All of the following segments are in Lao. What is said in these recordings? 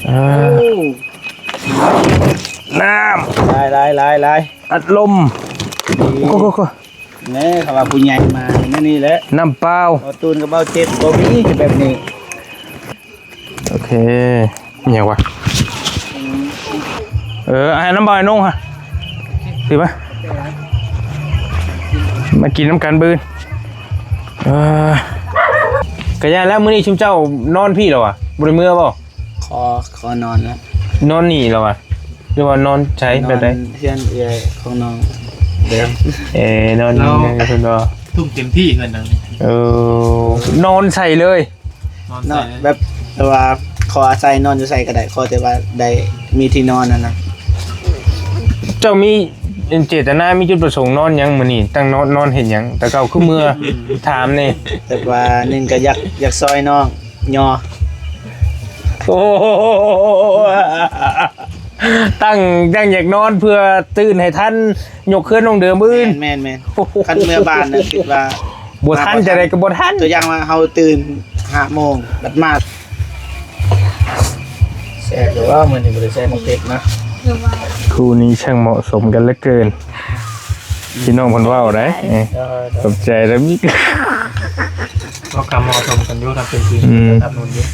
ອ່າ ໂອ້ ນ້ຳ ຫຼາຍໆໆໆ ອັດລົມ ນີ້ ໂອ້ໂຫ ແນ່ ເຂົາວ່າຜູ້ໃຫຍ່ມາແນວນີ້ແຫຼະ ນ້ຳເປົ່າ ເບົາຕູນກັບເບົາເຈັບບໍ່ມີແບບນີ້. ໂອເຄ ອີຫຍັງວະ? ເອີ ໃຫ້ນ້ຳບ່ອຍນຸ່ງຫະ ຖືມາ ມາກິນນຳກັນບືນ. ເອີ ກະຢ່າແລ້ວ ມື້ນີ້ຊຸມເຈົ້ານອນພີ້ແລ້ວຫວາ? ບໍ່ໄດ້ເມືອບໍ່? ຂໍ ຂໍນອນແລ້ວ ນອນນີ້ແລ້ວຫວາ? ຫຼືວ່ານອນໃສ ນອນແບບໃດ? ເຮືອນເອື້ອຍຂອງນ້ອງເດີມ. ເອີ ນອນນີ້ເພິ່ນວ່າ ທຸ່ມເຕັມທີ່ເຮືອນຫຼັງນີ້. ເອີ ນອນໃສເລີຍ? ນອນໃສເລີຍ ແບບ ແຕ່ວ່າຂໍອາໄສນອນຢູ່ໃສກໍໄດ້ ຂໍແຕ່ວ່າໄດ້ມີທີ່ນອນຫັ້ນນະ. ເຈົ້າມີເຈດຕະນາ ມີຈຸດປະສົງນອນຫຍັງມື້ນີ້? ຕັ້ງນອນ ນອນເຮັດຫຍັງ? ແຕ່ເກົ່າຄືເມືອ ຖາມແດ່. ແບບວ່າໜຶ່ງກໍຢາກ ຢາກຊ່ອຍນ້ອງຍໍ ໂອ້ ຕັ້ງ ຕັ້ງຢາກນອນເພື່ອຕື່ນໃຫ້ທັນ ຍົກເຮືອນນ້ອງເດີມມື້ອື່ນ. ແມ່ນໆໆ ໂອ້ໂຫ ຄັນເມືອບ້ານນະ ຄິດວ່າບໍ່ທັນ ຈັ່ງໃດກໍບໍ່ທັນ. ຕົວຢ່າງວ່າເຮົາຕື່ນຫ້າໂມງ ບັດມາ ແຊບຢູ່ວ່າ ມື້ນີ້ບໍ່ໄດ້ໃສ່ໝາກເຜັດນະ. ຄູ່ນີ້ຊ່າງເໝາະສົມກັນເຫຼືອເກີນ ພີ່ນ້ອງເພິ່ນເວົ້າໄດ໋. ເອີ ຂອບໃຈເດີ ມີ ເຮົາກໍເໝາະສົມກັນຢູ່ ນຳເປັນທີ່ ອືມ ສະໜັບສະໜູນຢູ່.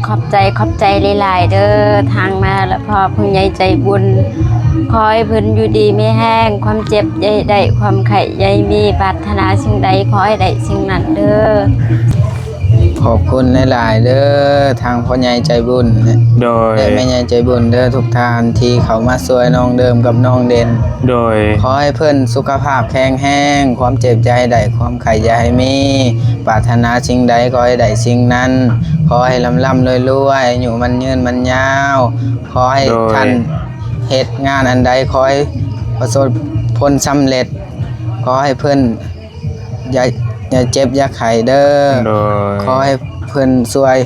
ຂອບໃຈ ຂອບໃຈຫຼາຍໆເດີ ທາງມາລະພໍ່ຜູ້ໃຫຍ່ໃຈບຸນ ຂໍໃຫ້ເພິ່ນຢູ່ດີມີແຮງ ຄວາມເຈັບຢ່າໃຫ້ໄດ້ ຄວາມໄຂ້ຢ່າໃຫ້ມີ ປາດຖະໜາສິ່ງໃດຂໍໃຫ້ໄດ້ສິ່ງນັ້ນເດີ. ຂອບຄຸນຫຼາຍໆເດີ ທາງພໍ່ໃຫຍ່ໃຈບຸນ ໂດຍ ແລະ ແມ່ໃຫຍ່ໃຈບຸນເດີ ທຸກທ່ານທີ່ເຂົ້າມາຊ່ວຍນ້ອງເດີມກັບນ້ອງເດັ່ນ ໂດຍ ຂໍໃຫ້ເພິ່ນສຸຂະພາບແຂງແຮງ ຄວາມເຈັບຢ່າໃຫ້ໄດ້ ຄວາມໄຂ້ຢ່າໃຫ້ມີ ປາດຖະໜາສິ່ງໃດຂໍໃຫ້ໄດ້ສິ່ງນັ້ນ ຂໍໃຫ້ລ່ຳໆລວຍໆ ອາຍຸໝັ້ນຍືນໝັ້ນຍາວ ຂໍໃຫ້ ໂດຍ ທ່ານເຮັດງານອັນໃດຂໍໃຫ້ປະສົບຜົນສຳເລັດ ຂໍໃຫ້ເພິ່ນ ຢ່າ ຢ່າເຈັບຢ່າໄຂ້ເດີ ໂດຍ ຂໍໃຫ້ເພິ່ນຊ່ວຍ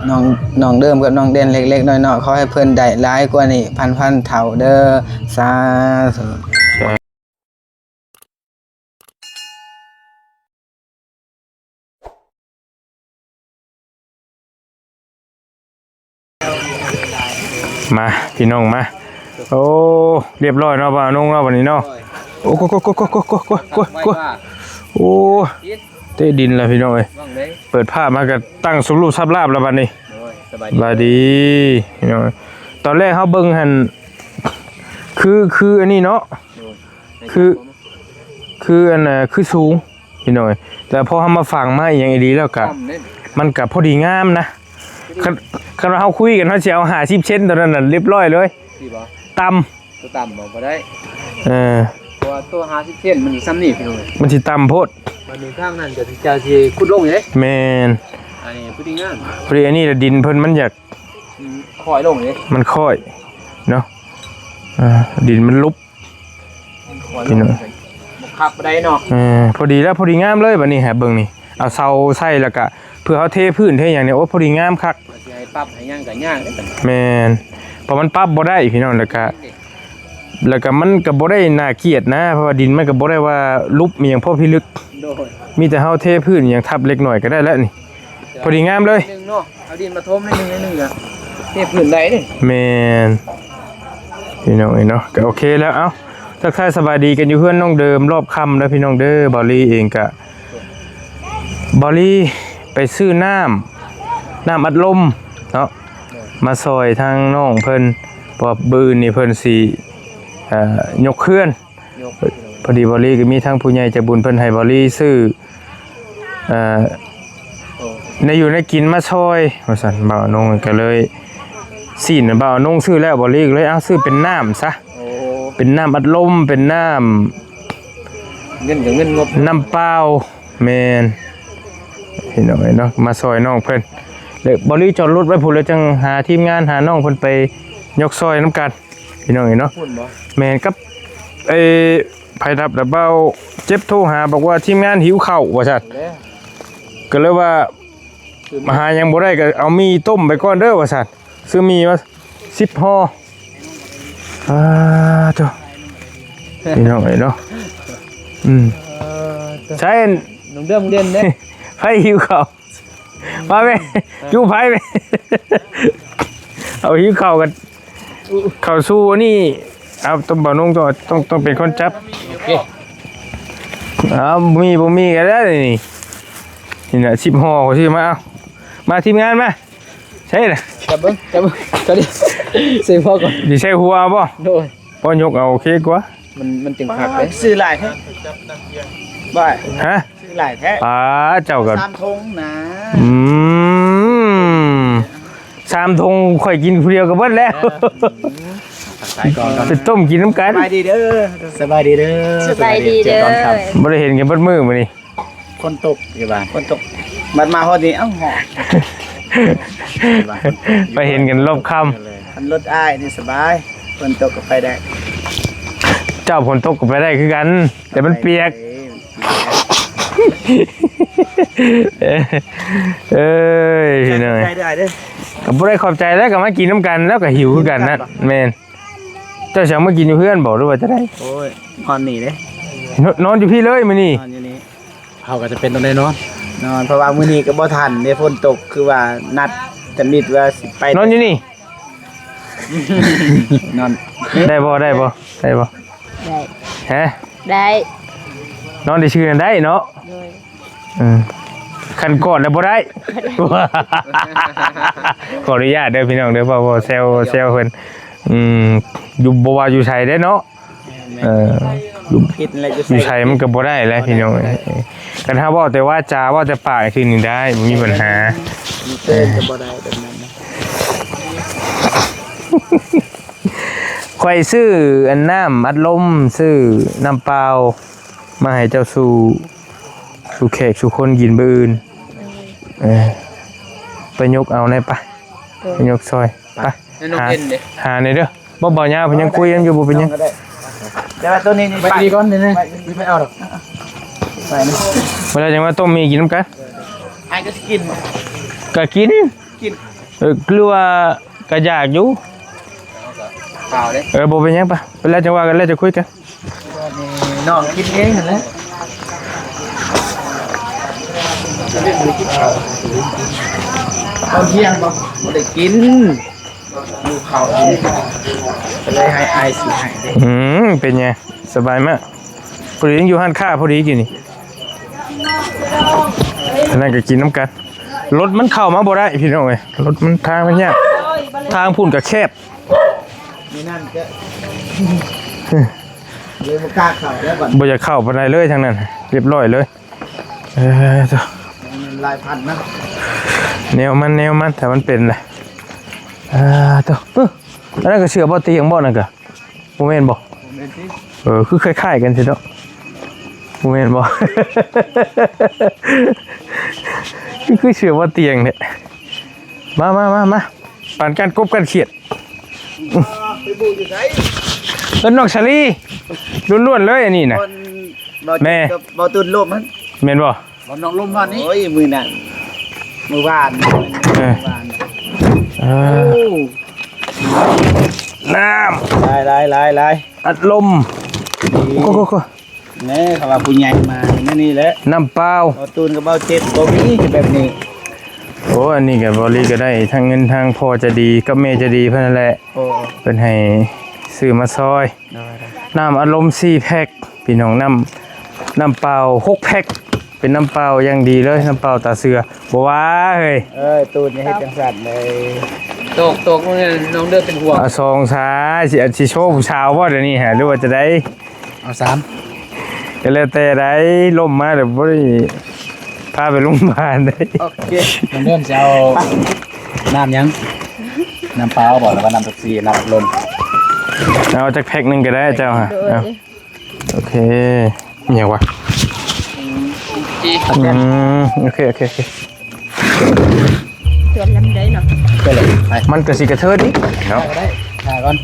ນ້ອງ ນ້ອງເດີມກັບນ້ອງເດັ່ນເລັກໆນ້ອຍໆ ຂໍໃຫ້ເພິ່ນໄດ້ຫຼາຍກວ່ານີ້ພັນໆເທົ່າເດີ ສາທຸ. ມາພີ່ນ້ອງມາ ໂອ້ ຮຽບຮ້ອຍເນາະ ບ່າວນົງເນາະ ບັດນີ້ເນາະ. ໂອ້ ໂອ້ ເຕະດິນລະພີ່ນ້ອງເອີຍ ເປີດພາບມາກໍຕັ້ງສົມຮູບສັບລາບລະບັດນີ້. ສະບາຍດີພີ່ນ້ອງ ຕອນແລກເຮົາເບິ່ງຫັ້ນ ຄື ຄືອັນນີ້ເນາະ ຄື ຄືອັນນ່າ ຄືສູງພີ່ນ້ອງເອີຍ ແຕ່ພໍເຮົາມາຝັງມາອີ່ຫຍັງອີ່ຫຼີແລ້ວກະ ມັນກະພໍດີງາມນະ. ຄັນ ຄັນວ່າເຮົາຄຸຍກັນ ເຮົາຊິເອົາຫ້າສິບເຊັນ ຕົວນັ້ນນະ ຮຽບຮ້ອຍເລີຍ ຕຳ ຕົວຕ່ຳບໍ່ ບໍ່ໄດ້ ເອີ ເພາະວ່າຕົວຫ້າສິບເຊັນມັນສ່ຳນີ້ພີ່ນ້ອງ ມັນຊິຕ່ຳໂພດ. ບັດນີ້ທາງນັ້ນກໍຈະຊິຂຸດລົງເດ້ ແມ່ນ ອັນນີ້ພໍດີງາມ ພໍດີ ອັນນີ້ລະດິນເພິ່ນມັນຢາກ ອືມ ຄ່ອຍລົງເດ້ ມັນຄ່ອຍເນາະ ອ່າ ດິນມັນຫຼຸບ ພີ່ນ້ອງ ບໍ່ຄັກປານໃດເນາະ. ເອີ ພໍດີແລ້ວ ພໍດີງາມເລີຍ ບັດນີ້ຫາເບິ່ງນີ້ ເອົາເສົາໃສ່ ແລ້ວກະເພື່ອເຮົາເທພື້ນເທຫຍັງນີ້ ໂອ້ ພໍດີງາມຄັກ. ຊິໃຫ້ປັບໃຫ້ຫຍັງກໍຍາກເດ້ ແມ່ນ ເພາະມັນປັບບໍ່ໄດ້ພີ່ນ້ອງ ແລ້ວກະ ແລ້ວກະມັນກໍບໍ່ໄດ້ໜ້າກຽດນະ ເພາະວ່າດິນມັນກໍບໍ່ໄດ້ວ່າຫຼຸບອີ່ຫຍັງພໍພິລຶກ ໂດຍ ມີແຕ່ເຮົາເທພື້ນຫຍັງທັບເລັກນ້ອຍກໍໄດ້ແລ້ວນີ້ ພໍດີງາມເລີຍ ໜຶ່ງເນາະ ເອົາດິນມາຖົມໜ້ອຍໜຶ່ງ ໜ້ອຍໜຶ່ງ ກໍເທພື້ນໄດ້ເດ້. ແມ່ນ ພີ່ນ້ອງເອີຍເນາະ ກໍໂອເຄແລ້ວ. ເອົ້າ ທັກທາຍສະບາຍດີກັນຢູ່ເຮືອນນ້ອງເດີມລອບຄ່ຳເດີພີ່ນ້ອງເດີ. ບ່າວລີເອງກະ ບ່າວລີໄປຊື້ນ້ຳ ນ້ຳອັດລົມເນາະ ມາຊ່ອຍທາງນ້ອງເພິ່ນ ເພາະວ່າມື້ອື່ນນີ້ເພິ່ນຊິ ເອີ ຍົກເຮືອນ ຍົກ ພໍດີບ່າວລີກໍມີທາງຜູ້ໃຫຍ່ໃຈບຸນເພິ່ນໃຫ້ບ່າວລີຊື້ ເອີ ໂອ້ ແນວຢູ່ແນວກິນມາຊ່ອຍວ່າຊັ້ນ ບ່າວນົງກໍເລີຍ ຊີ້ນບ່າວນົງຊື້ແລ້ວ ບ່າວລີກໍເລີຍ ເອົາ ຊື້ເປັນນ້ຳຊະ ໂອ້ ເປັນນ້ຳອັດລົມ ເປັນນ້ຳ ເງິນກໍເງິນງົບ ນ້ຳເປົ່າ ແມ່ນ ພີ່ນ້ອງເອີຍເນາະ ມາຊ່ອຍນ້ອງເພິ່ນ ແລ້ວບ່າວລີຈອດລົດໄວ້ພຸ້ນ ແລ້ວຈັ່ງຫາທີມງານ ຫານ້ອງເພິ່ນໄປຍົກຊ່ອຍນຳກັນ ພີ່ນ້ອງເອີຍເນາະ. ພຸ້ນບໍ່? ແມ່ນ ກັບ ເອີ ໃຜດັບລະ ບ່າວເຈັບໂທຫາ ບອກວ່າທີມງານຫິວເຂົ້າວ່າຊັ້ນ ແລ້ວ ກໍເລີຍວ່າ ມາຫາຫຍັງບໍ່ໄດ້ກໍເອົາໝີ່ຕົ້ມໄປກ່ອນເດີວ່າຊັ້ນ ຊື້ໝີ່ມາສິບຫໍ່. ອ່າ ໂທ້ ພີ່ນ້ອງເອີຍເນາະ ອືມ ເອີ ໃຊ່ ນ້ອງເດີມເດັ່ນເດ້ ໃຜຫິວເຂົ້າ ມາແມ່ ຈູ້ໄຟແມ່ ເອົາ ເອົາ ຫິວເຂົ້າກັນ ເຂົ້າສູ່ອັນນີ້ ເອົາ ຕ້ອງ ບ່າວນຸ່ງຕ້ອງ ຕ້ອງ ຕ້ອງເປັນຄົນຈັບ. ໂອເຄ ເອົາ ບໍ່ມີ ບໍ່ມີກໍໄດ້ນີ້ ນີ້ນະ ສິບຫໍ່ຂ້ອຍຊື້ມາ. ເອົາ ມາທີມງານມາ ໃສ່ລະ ຈັບເບິ່ງ ຈັບເບິ່ງ ຈັບດິ ໃສ່ຫົວກ່ອນ ຊິໃສ່ຫົວເອົາບໍ່? ໂດຍ ພໍຍົກເອົາ ໂອເຄກວ່າ ມັນ ມັນຈຶ່ງຄັກເດ້. ຊື້ຫຼາຍແທ້ ບ່າຍ ຮະ? ຊື້ຫຼາຍແທ້ ປ້າ ເຈົ້າກໍສາມຖົງນະ. ອືມ ສາມຖົງຂ້ອຍກິນຜູ້ດຽວກໍເບິດແລ້ວ. ເອີ ໄປກ່ອນ ໄປຕົ້ມກິນນຳກັນ. ສະບາຍດີເດີ ສະບາຍດີເດີ ສະບາຍດີເດີ ເຈີກັນຕອນຄ່ຳ. ບໍ່ໄດ້ເຫັນກັນເບິດມື້ມື້ນີ້ ຝົນຕົກຢູ່ບ້ານ ຝົນຕົກ ບັດມາຮອດນີ້ ເອົ້າ ຮ້ອນ ໄປເຫັນກັນລົບຄ່ຳ. ຄັນລົດອ້າຍນີ້ສະບາຍ ຝົນຕົກກໍໄປໄດ້ ເຈົ້າຝົນຕົກກໍໄປໄດ້ຄືກັນ ແຕ່ມັນປຽກ. ເອີຍ ພີ່ນ້ອງ ຂອບໃຈເດີ ກໍບໍ່ໄດ້ຂອບໃຈແລ້ວ ກໍມາກິນນຳກັນ ແລ້ວກໍຫິວຄືກັນນັ້ນ. ແມ່ນ ເຈົ້າຊິເອົາມາກິນຢູ່ເຮືອນບໍ່ ຫຼືວ່າຈັ່ງໃດ? ໂອ້ຍ ນອນນີ້ເດ້ ນ- ນອນຢູ່ພີ້ເລີຍມື້ນີ້ ນອນຢູ່ນີ້. ເຮົາກໍຈຳເປັນຕ້ອງໄດ້ນອນ ນອນ ເພາະວ່າມື້ນີ້ກໍບໍ່ທັນເດ້ ຝົນຕົກ ຄືວ່ານັດທຳອິດວ່າຊິໄປ ນອນຢູ່ນີ້ ນອນ ໄດ້ບໍ່ ໄດ້ບໍ່ ໄດ້ບໍ່? ໄດ້ ຮະ? ໄດ້ ນອນຊື່ໆນັ້ນໄດ້ເນາະ. ໂດຍ ເອີ ຄັນກອດແລ້ວບໍ່ໄດ້ ບໍ່ໄດ້ ຂໍອະນຸຍາດເດີພີ່ນ້ອງເດີ ເວົ້າ ເວົ້າແຊວ ແຊວເພິ່ນ. ອືມ ຢູ່ ບໍ່ວ່າຢູ່ໃສເດ້ເນາະ. ແມ່ນໆ ເອີ ຢູ່ ຜິດແລ້ວ ຢູ່ໃສ ຢູ່ໃສມັນກໍບໍ່ໄດ້ແຫຼະ ບໍ່ໄດ້ ພີ່ນ້ອງເອີຍ. ບໍ່ໄດ້ ຄັນເຮົາເວົ້າແຕ່ວາຈາ ເວົ້າແຕ່ປາກຊື່ນີ້ໄດ້ ບໍ່ມີບັນຫາ. ມີເຕີນກໍບໍ່ໄດ້ແບບນັ້ນນະ. ຂ້ອຍຊື້ອັນນ້ຳອັດລົມ ຊື້ນ້ຳເປົ່າ ມາໃຫ້ເຈົ້າສູ່ ສູ່ແຂກສູ່ຄົນກິນມື້ອື່ນ. ເອີ ໄປຍົກເອົາແດ່ປະ ໄປຍົກຊ່ອຍປະ. ໃຫ້ນ້ອງເຫັນເດ້ ຫາແດ່ເດີ. ບໍ່ ເບົາຍາວເພິ່ນຍັງຄຸຍກັນຢູ່ ບໍ່ເປັນຫຍັງ. ແຕ່ວ່າໂຕນີ້ນີ້ ໄປດີກ່ອນນີ້ ໄປ ໄປເອົາດອກ ໄປນີ້ ເວລາຈັ່ງວ່າຕົ້ມໝີ່ກິນນຳກັນ. ອ້າຍກໍຊິກິນ ກໍກິນ ກິນ. ເອີ ຄືວ່າກໍຢາກຢູ່ ເອີ ບໍ່ເປັນຫຍັງປະ ເວລາຈັ່ງວ່າກັນ ແລ້ວຈະຄຸຍກັນ. ນ້ອງກິນເອງຫັ້ນແຫຼະ ຕອນທ່ຽງບໍ່ ບໍ່ໄດ້ກິນ ຫິວເຂົ້າ ກໍເລີຍໃຫ້ອ້າຍຊື້ໃຫ້ເດ້. ອືມ ເປັນໄງ ສະບາຍມາກ. ພໍດີຍັງຢູ່ຮ້ານຄ້າພໍດີກີ້ນີ້ ອັນນັ້ນກໍກິນນຳກັນ. ລົດມັນເຂົ້າມາບໍ່ໄດ້ພີ່ນ້ອງເອີຍ ລົດມັນ ທາງມັນຍາກ ທາງພຸ້ນກໍແຄບ. ນີ້ນັ້ນກໍ ເລີຍບໍ່ກ້າເຂົ້າແລ້ວບັດ ບໍ່ຢາກເຂົ້າປານໃດເລີຍທາງນັ້ນ ຮຽບຮ້ອຍເລີຍ. ເອີ ຫຼາຍພັນນະ ແນວມັນ ແນວມັນ ຖ້າມັນເປັນລະ. ເອີ ໂຕ ເອີ ອັນນັ້ນກໍເສື້ອບໍ່ຕຽງບໍ່ ນັ້ນກະ ບໍ່ແມ່ນບໍ່? ບໍ່ແມ່ນຕິ ເອີ ຄືຄ້າຍໆກັນຊິເນາະ ບໍ່ແມ່ນບໍ່? ຄື ຄືເສື້ອບໍ່ຕຽງແທ້. ມາ ມາ ມາ ມາ ປານກັນກົບກັນຂຽດ. ໄປບູ້ຢູ່ໃສ? ເອີ້ນນ້ອງສາລີລ້ວນໆເລີຍອັນນີ້ນະ. ແມ່ ບໍ່ຕຸນລົມຫັ້ນ ແມ່ນບໍ່? ບໍ່ນອກລົມວານນີ້ ໂອ້ຍ ມື້ນັ້ນ ມື້ວານ ເອີ ມື້ວານ. ເອີ ໂອ້ ນ້ຳ ຫຼາຍໆໆໆ ອັດລົມ. ໂອ້ໂຫ ແນ່ ເຂົາວ່າຜູ້ໃຫຍ່ມາແນວນີ້ແຫຼະ ນ້ຳເປົ່າ. ບໍ່ຕຸນກັບເບົາເຈັບບໍ່ມີແບບນີ້. ໂອ້ ອັນນີ້ກໍ ເບົາລີກໍໄດ້ທັງເງິນ ທັງພໍ່ໃຈດີກັບແມ່ໃຈດີເພິ່ນນັ້ນແຫຼະ. ໂອ້ ເພິ່ນໃຫ້ຊື້ມາຊ່ອຍ. ໂດຍ ໂດຍ ນ້ຳອັດລົມສີ່ແພັກ ພີ່ນ້ອງ ນ້ຳ ນ້ຳເປົ່າຫົກແພັກ ເປັນນ້ຳເປົ່າຢ່າງດີເລີຍ ນ້ຳເປົ່າຕາເສືອ. ບໍ່ວ່າເຮີ້ຍ ເອີຍ ຕູນຢ່າເຮັດຈັ່ງຊັ້ນເລີຍ. ຕົກ ຕົກ ນ້ອງເດີເປັນຫ່ວງ. ເອົາສອງສາຍ ຊິ ຊິໂຊຜູ້ສາວບໍ່ດຽວນີ້ຫາ ຫຼືວ່າຈະໃດ? ເອົາສາມ ກໍແລ້ວແຕ່ໃດ ລົມມາແລ້ວບໍ່ໄດ້ພາໄປໂຮງບານເດ້. ໂອເຄ ນ້ອງເດີຊິເອົານ້ຳຫຍັງ? ນ້ຳເປົ່າບໍ່ ຫຼືວ່ານ້ຳເປັບຊີ ນ້ຳອັດລົມ? ເອົາຈັກແພັກໜຶ່ງກໍໄດ້ເຈົ້າຫາ. ໂດຍ ເອົາ ໂອເຄ ອີຫຍັງວະ? ອືມ ໂອເຄ ໂອເຄ ໂອເຄ ໂອເຄ ເພື່ອນລຳໄດ້ເນາະ ໄປເລີຍ ໄປ ມັນກໍຊິກະເທີດອີກເນາະ ໄດ້ ໄດ້ ຖ່າຍກ່ອນ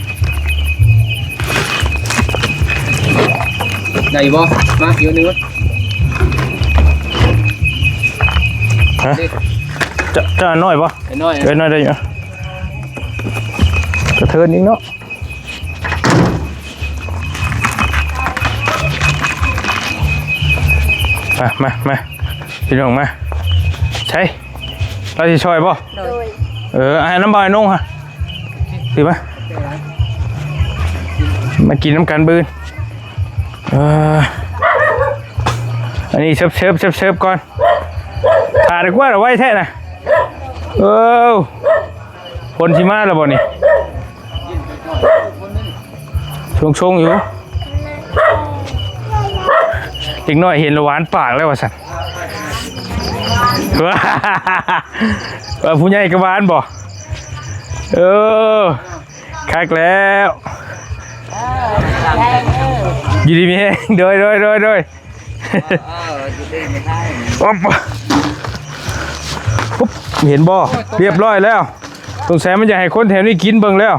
ໄດ້ຢູ່ບໍ່? ມາ ອີກໜຶ່ງ ຮະ? ເຈົ້າ ເຈົ້າອັນນ້ອຍບໍ່? ອັນນ້ອຍ ເອີ ນ້ອຍໄດ້ຢູ່ ກະເທີດອີກເນາະ. ມາ ມາ ມາ ພີ່ນ້ອງມາ ໃສ ລາວຊິຊ່ອຍບໍ່? ໂດຍ ເອີ ໃຫ້ນ້ຳເບົາ ໃຫ້ນົງຫະ ຖືມາ ມາກິນນຳກັນບຶດ. ເອີ ອັນນີ້ເສີບໆ ເສີບໆກ່ອນ. ຖ້າໄດ້ກວ່າ ໄວແທ້ນະ. ເອີ ຝົນຊິມາແລ້ວບໍ່ນີ້? ຊົງໆຢູ່. ເດັກນ້ອຍເຫັນລະຫວານປາກແລ້ວວ່າຊັ້ນ. ວ່າຜູ້ໃຫຍ່ກໍຫວານບໍ່? ເອີ ຄັກແລ້ວ. ເອີ ຢູ່ດີມີແຮງ. ໂດຍ ໂດຍ ໂດຍ ໂດຍ. ອອບ ປຸບ ເຫັນບໍ່? ຮຽບຮ້ອຍແລ້ວ. ສົງໄສມັນຢາກໃຫ້ຄົນແຖວນີ້ກິນເບິ່ງແລ້ວ.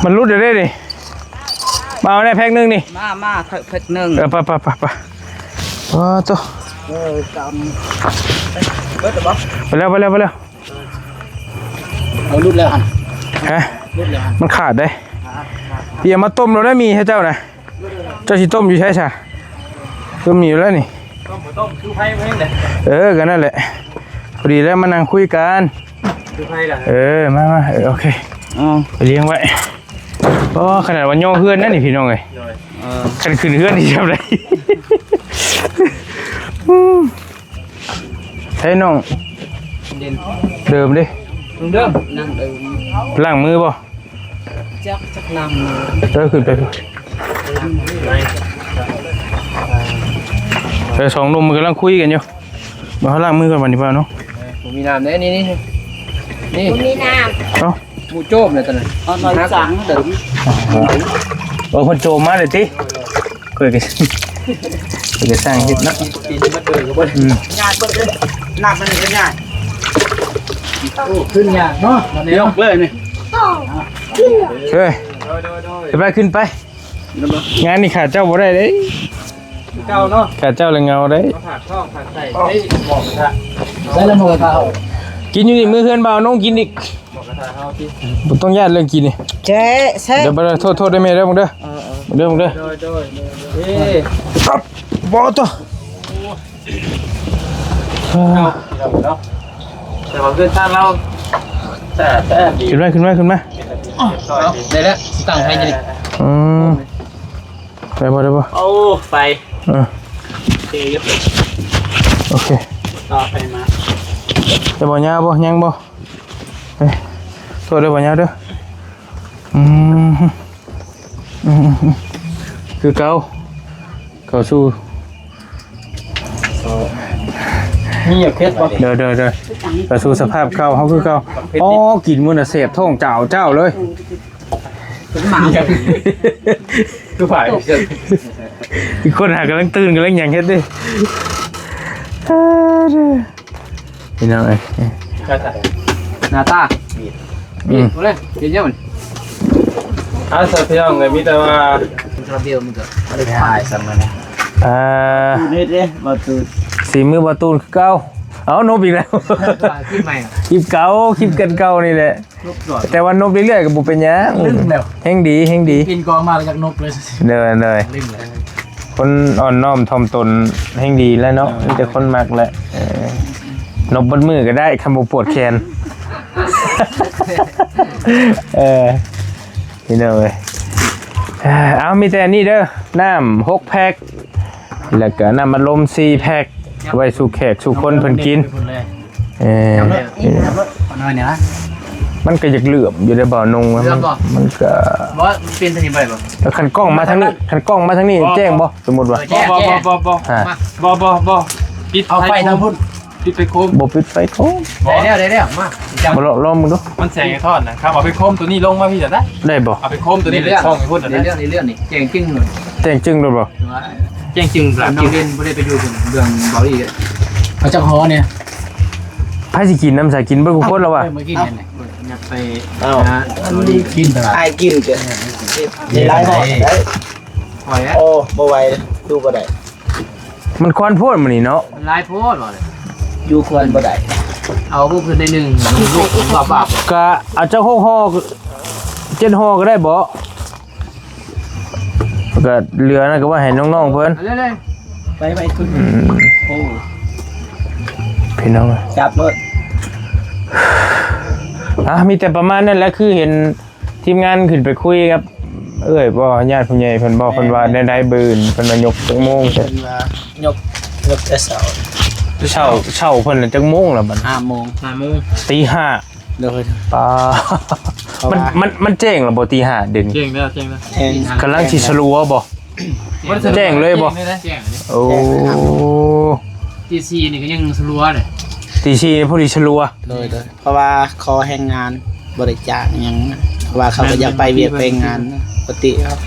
ມັນຫຼຸດແລ້ວເດ້ນີ້. ມາເອົາແດ່ແພັກໜຶ່ງນີ້. ມາ ມາ ແພັກໜຶ່ງ. ເອີ ໄປ ໄປ ໄປ ໄປ. ອໍ ໂຕ ເອີ ຈຳ ເບິດແລ້ວບໍ່? ໄປແລ້ວ ໄປແລ້ວ ໄປແລ້ວ. ເອົາຫຼຸດແລ້ວຫັ້ນ. ຮະ? ຫຼຸດແລ້ວຫັ້ນ. ມັນຂາດເດ້. ຂາດ ຂາດ. ເອົາມາຕົ້ມໂລດໄດ້ ມີໃຫ້ເຈົ້ານະ. ເຈົ້າຊິຕົ້ມຢູ່ໃສຊະ? ຕົ້ມມີຢູ່ແລ້ວນີ້. ຕົ້ມບໍ່ຕົ້ມ ຄືໄຟແພງເດ້. ເອີ ກໍນັ້ນແຫຼະ ພໍດີແລ້ວມານັ່ງຄຸຍກັນ. ຄືໄຟລະ. ເອີ ມາ ມາ ເອີ ໂອເຄ. ອໍ ໄປລ້ຽງໄວ້. ອໍ ຂະໜາດວ່າຍໍເຮືອນນັ້ນນີ້ພີ່ນ້ອງເອີຍ. ໂດຍ. ເອີ ຄັນຂຶ້ນເຮືອນນີ້ຈຳໄດ້. ໃຊ້ນ້ອງ ເດີມເດ້ ເດີມ ນັ່ງເດີມ. ລ້າງມືບໍ່? ຈັກ ຈັກລ້າງມື. ເອີ ຂຶ້ນໄປ. ເອີ ສອງໜຸ່ມມັນກຳລັງຄຸຍກັນຢູ່. ມາ ເຮົາລ້າງມືກ່ອນບັດນີ້ ເຈົ້າເນາະ. ບໍ່ມີນ້ຳເດ້ ນີ້ ນີ້ ນີ້ ບໍ່ມີນ້ຳ. ເອົ້າ ໝູໂຈມແລ້ວຕອນນັ້ນ. ເອົາໜ້ອຍສັງເດີ. ໂອ້ ເພິ່ນໂຈມມາເລີຍຕິ? ຂ້ອຍກໍ ຂ້ອຍກໍຊ່າງເຮັດເນາະ. ອືມ ຍາກເບິດເດ້ ນ້ຳມັນເຮັດຍາກ. ໂອ້ ຂຶ້ນຍາກເນາະ ຍກເລີຍນີ້. ເອີ ຂຶ້ນໄປ ຂຶ້ນໄປ. ງານນີ້ຂາດເຈົ້າບໍ່ໄດ້ເດ້. ຄືເກົ່າເນາະ ຂາດເຈົ້າລະເຫງົາໄດ້. ມາຝາກທ້ອງຝາກໄສ້. ເອີ ໝູກະທະ ໃສ່ລະໝູກະທະ. ກິນຢູ່ນີ້ ມື້ເຮືອນບ່າວນົງກິນອີກ. ໝູກະທະເຮົາຕິ ບໍ່ຕ້ອງຢ້ານເລື່ອງກິນນີ້. ແຊະ ແຊະ. ດຽວໄປເດີ ໂທດ ໂທດເດີແມ່ເດີ ເບິ່ງເດີ. ເອີ ເອີ ເດີ ເບິ່ງເດີ. ໂດຍ ໂດຍ ໂດຍ. ເອີ ບໍ່ໂຕ. ໂອ້ ເອົາ ເນາະ ແຕ່ວ່າເຮືອນຊານລາວສະອາດສະອ້ານດີ. ຂຶ້ນມາ ຂຶ້ນມາ ຂຶ້ນມາ. ເອົາ ໄດ້ແລ້ວ ຕັ້ງໃຫ້ຢູ່ນີ້. ອືມ ໄດ້ບໍ່ ໄດ້ບໍ່? ໂອ້ ໄຟ. ເອີ ໂອເຄຢູ່ ໂອເຄ. ຕໍ່ໄປມາ ໄດ້ບໍ່? ຍາວບໍ່? ຍັງບໍ່? ເອີ ໂທດເດີ ບໍ່ຍາວເດີ. ອືມ ອືມ ຄືເກົ່າ ເຂົ້າສູ່ ມີຫຍັງເຜັດບໍ່? ໂດຍ ໂດຍ ໂດຍ. ເຂົ້າສູ່ສະພາບເກົ່າ ເຮົາຄືເກົ່າ. ອໍ ກິນມື້ນະແສບທ້ອງຈາວໆເລີຍ. ຄືຫາກຳລັງຕື່ນ ກຳລັງຫຍັງເຮັດເດ້ ພີ່ນ້ອງເອີຍ. ໜ້າຕາ ອືມ ເຮັດຫຍັງມັນ? ເອົາຊະ ພີ່ນ້ອງເອີຍ ມີແຕ່ວ່າ ລະບຽບມັນກໍບໍ່ໄດ້ຖ່າຍຊ້ຳນະ. ອ່າ ຕູນເຮັດເດ້ ບໍ່ຕູນ ສີມືບໍ່ຕູນຄືເກົ່າ. ເອົ້າ ນົບອີກແລ້ວ ຄລິບໃໝ່ ຄລິບເກົ່າ ຄລິບກັນເກົ່ານີ້ແຫຼະ. ແຕ່ວ່ານົບເລື້ອຍໆກໍບໍ່ເປັນຫຍັງ ລືມແລ້ວ. ແຮງດີ ແຮງດີ ກິນກອງມາແລ້ວຢາກນົບເລີຍ. ເດີ ເດີ ລືມແລ້ວ. ຄົນອ່ອນນ້ອມຖ່ອມຕົນແຮງດີແລ້ວເນາະ. ເອີ ມີແຕ່ຄົນມັກແຫຼະ. ເອີ ນົບເບິດມື້ກໍໄດ້ ຄັນບໍ່ປວດແຂນ. ເອີ ພີ່ນ້ອງເອີຍ ເອົາ ມີແຕ່ອັນນີ້ເດີ ນ້ຳຫົກແພັກ ແລ້ວກໍນ້ຳອັດລົມສີ່ແພັກ ໄວ້ສູ່ແຂກສູ່ຄົນເພິ່ນກິນ. ເອີ ມັນກໍຢາກເຫຼື້ອມຢູ່ເດ້ ບ່າວນົງ. ມັນກໍ ບໍ່ ມັນປ່ຽນທາງນີ້ໄປບໍ່? ຄັນກ້ອງມາທາງນີ້ ຄັນກ້ອງມາທາງນີ້ແຈ້ງບໍ່? ສົມມຸດວ່າ ບໍ່ ບໍ່ ບໍ່ ບໍ່ ບໍ່ ປິດ ເອົາໄຟທາງພຸ້ນ ປິດໄຟໂຄມ ບໍ່ປິດໄຟໂຄມ. ໄດ້ແລ້ວ ໄດ້ແລ້ວ ມາ ບໍ່ ລອງ ລອງເບິ່ງດູ. ມັນແສງສະທ້ອນນະ ຄັບ ເອົາໄຟໂຄມຕົວນີ້ລົງມາພີ້ກໍໄດ້. ໄດ້ບໍ່? ເອົາໄຟໂຄມຕົວນີ້ໄປສ່ອງໃຫ້ພຸ້ນກໍໄດ້. ເລື່ອງນີ້ ເລື່ອງນີ້ແຈ້ງຈຶ່ງ ແຈ້ງຈຶ່ງໂລດບໍ່? ແຈ້ງຈຶ່ງ ນ້ອງເດັ່ນບໍ່ໄດ້ໄປຢູ່ເບື້ອງເບົາອີກ. ເອົາຈັກຫໍ່ແດ່? ໃຜຊິກິນນຳ ສາຍກິນເບິດທຸກຄົນແລ້ວວ່າ. ເອີ ມື້ກີ້ນີ້ ເອົາ ໄປ ເອົ້າ ຫາ ກິນຕະຫຼາດ ອ້າຍກິນເດີ ເອີ ກິນຫຼາຍຫໍ່ໄດ້. ໂອ້ ບໍ່ໄຫວ ຢູ່ບໍ່ໄດ້. ມັນຄວັນໂພດມື້ນີ້ເນາະ ມັນຫຼາຍໂພດວ່າ. ຢູ່ຄວັນບໍ່ໄດ້ ເອົາພວກເພິ່ນໄດ້ໜຶ່ງ ລູກບາບໆ. ກະເອົາຈັກຫົກຫໍ່ ເຈັດຫໍ່ກໍໄດ້ບໍ່? ກະເຫຼືອນັ້ນກໍໄວ້ໃຫ້ນ້ອງໆເພິ່ນ. ເອົາເລີຍ ໄປ ໄປ ຂຶ້ນ. ອືມ ໂອ້ ພີ່ນ້ອງ ຈັບໂລດ. ອ່ະ ມີແຕ່ປະມານນັ້ນແຫຼະ ຄືເຫັນທີມງານຂຶ້ນໄປຄຸຍກັບເອື້ອຍບໍ່ ຍາດຜູ້ໃຫຍ່ເພິ່ນບໍ່ ເພິ່ນວ່າແນວໃດ ມື້ອື່ນເພິ່ນວ່າຍົກຈັກໂມງ ເພິ່ນວ່າຍົກ ຍົກແຕ່ເຊົ້າ ເຊົ້າ ເຊົ້າເພິ່ນນະຈັກໂມງລະບັດ ຫ້າໂມງ ຫ້າໂມງ ຕີຫ້າ ໂດຍ ປາ ເພາະວ່າ ມັນ ມັນ ມັນແຈ້ງລະບໍ່ ຕີຫ້າດຽວນີ້ ແຈ້ງແລ້ວ ແຈ້ງແລ້ວ ແຈ້ງ ກຳລັງຊິສະລັວບໍ່ ບໍ່ໄດ້ສະລັວ ແຈ້ງເລີຍບໍ່ ແຈ້ງເລີຍ ແຈ້ງເລີຍ ໂອ້ ແຈ້ງເລີຍ ຕີສີ່ນີ້ກໍຍັງສະລັວເດ້ ຕີສີ່ນີ້ພໍດີສະລັວ ໂດຍ ໂດຍ ເພາະວ່າຂໍແຮງງານບໍລິຈາກຫຍັງ ເພາະວ່າເຂົາກໍຢາກໄປວຽກໄປງານ ແມ່ນ ປົກກະຕິເຂົາ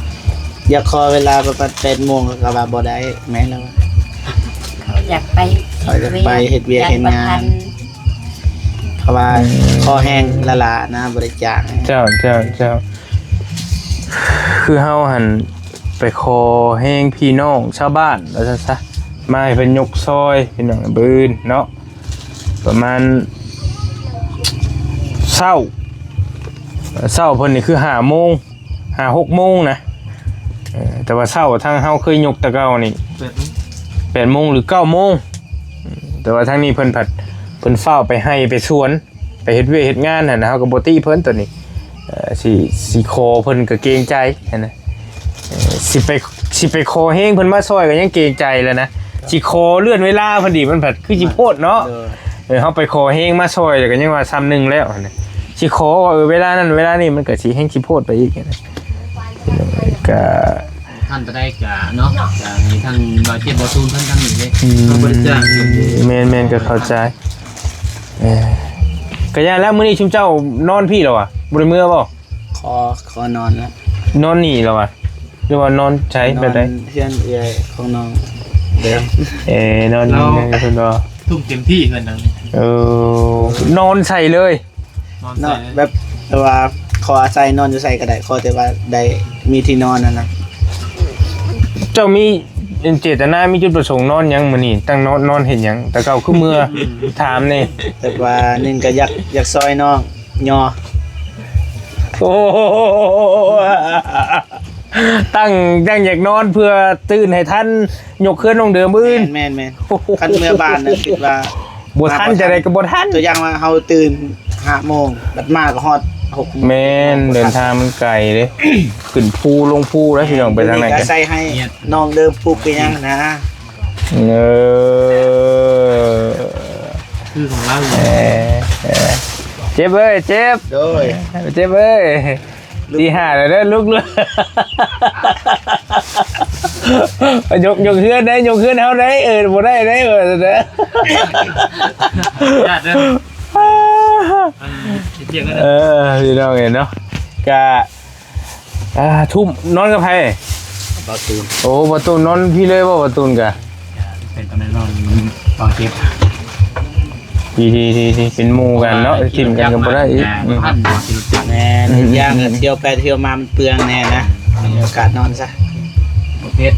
ຢາກຂໍເວລາປະມານແປດໂມງ ເຂົາກໍວ່າບໍ່ໄດ້ ແມ່ນແລ້ວ ເຂົາຢາກໄປ ເຂົາຢາກໄປເຮັດວຽກເຮັດງານ ເພາະວ່າ ອືມ ຂໍແຮງລ້າໆນະ ບໍລິຈາກ ເຈົ້າ ເຈົ້າ ເຈົ້າ ຄືເຮົາຫັ້ນໄປຂໍແຮງພີ່ນ້ອງຊາວບ້ານວ່າຊັ້ນຊະ ມາໃຫ້ເພິ່ນຍົກຊອຍ ພີ່ນ້ອງ ມື້ອື່ນເນາະ ປະມານເຊົ້າ ເຊົ້າເພິ່ນນີ້ຄືຫ້າໂມງ ຫ້າຫົກໂມງນະ ເອີ ແຕ່ວ່າເຊົ້າທາງເຮົາເຄີຍຍົກແຕ່ເກົ່ານີ້ ແປດໂມງ ແປດໂມງ ຫຼື ເກົ້າໂມງ ແຕ່ວ່າທາງນີ້ເພິ່ນພັດ ເພິ່ນຟ້າວໄປໄຮ່ໄປສວນ ໄປເຮັດວຽກເຮັດງານຫັ້ນນະ ເຮົາກໍບໍ່ຕິເພິ່ນໂຕນີ້ ເອີ ຊິ ຊິຂໍເພິ່ນກໍເກງໃຈຫັ້ນນະ ເອີ ຊິໄປ ຊິໄປຂໍແຮງເພິ່ນມາຊ່ອຍກໍຍັງເກງໃຈແລ້ວນະ ຊິຂໍເລື່ອນເວລາເພິ່ນອີກ ມັນພັດຄືຊິໂພດເນາະ ໂດຍ ເອີ ເຮົາໄປຂໍແຮງມາຊ່ອຍແລ້ວກໍຍັງວ່າສ່ຳໜຶ່ງແລ້ວຫັ້ນນະ ຊິຂໍວ່າ ເອີ ເວລານັ້ນເວລານີ້ ມັນກໍຊິແຮງຊິໂພດໄປອີກຫັ້ນນະ ກໍ ທັນປານໃດກະເນາະ ກະໃຫ້ທາງບ່າວເຈັດບ່າວຕູນເພິ່ນທາງນີ້ເດ້ ອືມ ເຮົາບໍ່ໄດ້ຈ້າງເພິ່ນເດ້ ແມ່ນໆ ກໍເຂົ້າໃຈ ເອີ ກະຢ່າແລ້ວ ມື້ນີ້ຊຸມເຈົ້ານອນພີ້ແລ້ວຫວາ ບໍ່ໄດ້ເມືອບໍ່? ຂໍ ຂໍນອນແລ້ວ ນອນນີ້ແລ້ວຫວາ ຫຼືວ່ານອນໃສ ນອນແບບໃດ? ເຮືອນເອື້ອຍຂອງນ້ອງເດີມ ເອີ ນອນ ລາວ ເພິ່ນວ່າ ທຸ່ມເຕັມທີ່ເຮືອນຫຼັງນີ້ ເອີ ນອນໃສ່ເລີຍ ນອນໃສ່ເລີຍ ນອນແບບ ແຕ່ວ່າຂໍອາໄສນອນຢູ່ໃສກໍໄດ້ ຂໍແຕ່ວ່າໄດ້ມີທີ່ນອນຫັ້ນນະ ເຈົ້າມີເຈດຕະນາ ມີຈຸດປະສົງນອນຫຍັງມື້ນີ້ ຕັ້ງນອນ ນອນເຮັດຫຍັງ ແຕ່ເກົ່າຄືເມືອ ຖາມແດ່ ແບບວ່າໜຶ່ງກໍຢາກ ຢາກຊ່ອຍນ້ອງຍໍ ໂອ້ ຕັ້ງ ຕັ້ງຢາກນອນເພື່ອຕື່ນໃຫ້ທັນ ຍົກເຮືອນນ້ອງເດີມມື້ອື່ນ ແມ່ນໆ ຄັນເມືອບ້ານນະ ຄິດວ່າບໍ່ທັນ ຈັ່ງໃດກໍບໍ່ທັນ ຕົວຢ່າງວ່າເຮົາຕື່ນຫ້າໂມງ ບັດມາກໍຮອດຫົກໂມງ ແມ່ນ ເດີນທາງມັນໄກເດ້ ຂຶ້ນພູລົງພູແລ້ວ ພີ່ນ້ອງ ໄປທາງໃດ ກໍໃສ່ໃຫ້ນ້ອງເດີມປຸກໄປຫຍັງນະ ເອີ ຄືຂອງລາວຢູ່ ເອີ ເອີ ເຈັບເອີຍ ເຈັບ ໂດຍ ເຈັບເອີຍ ຕີຫ້າແລ້ວເດີ ລຸກເລີຍ ຍົກ ຍົກເຮືອນໄດ້ ຍົກເຮືອນເຮົາໄດ້ ເອີ ບໍ່ໄດ້ໄດ້ ເອີ ເດີ ຍາດເດີ ອັນເຮັດວຽກນັ້ນ ເອີ ພີ່ນ້ອງເອີຍເນາະ ກະ ອ່າ ທຸ່ມ ນອນກັບໃຜ? ບ່າວຕູນ ໂອ້ ບ່າວຕູນນອນພີ້ເລີຍບໍ່? ບ່າວຕູນກະ ເປັນຕອນນອນ ຕອນເຈັບ ດີໆໆໆ ເປັນໝູ່ກັນເນາະ ຖິ້ມກັນກໍບໍ່ໄດ້ອີກ ອືມ ແມ່ນ ອີກຢ່າງກໍທ່ຽວໄປທ່ຽວມາມັນເປືອງແດ່ນະ ມີໂອກາດນອນຊະ ບໍ່ເປັນ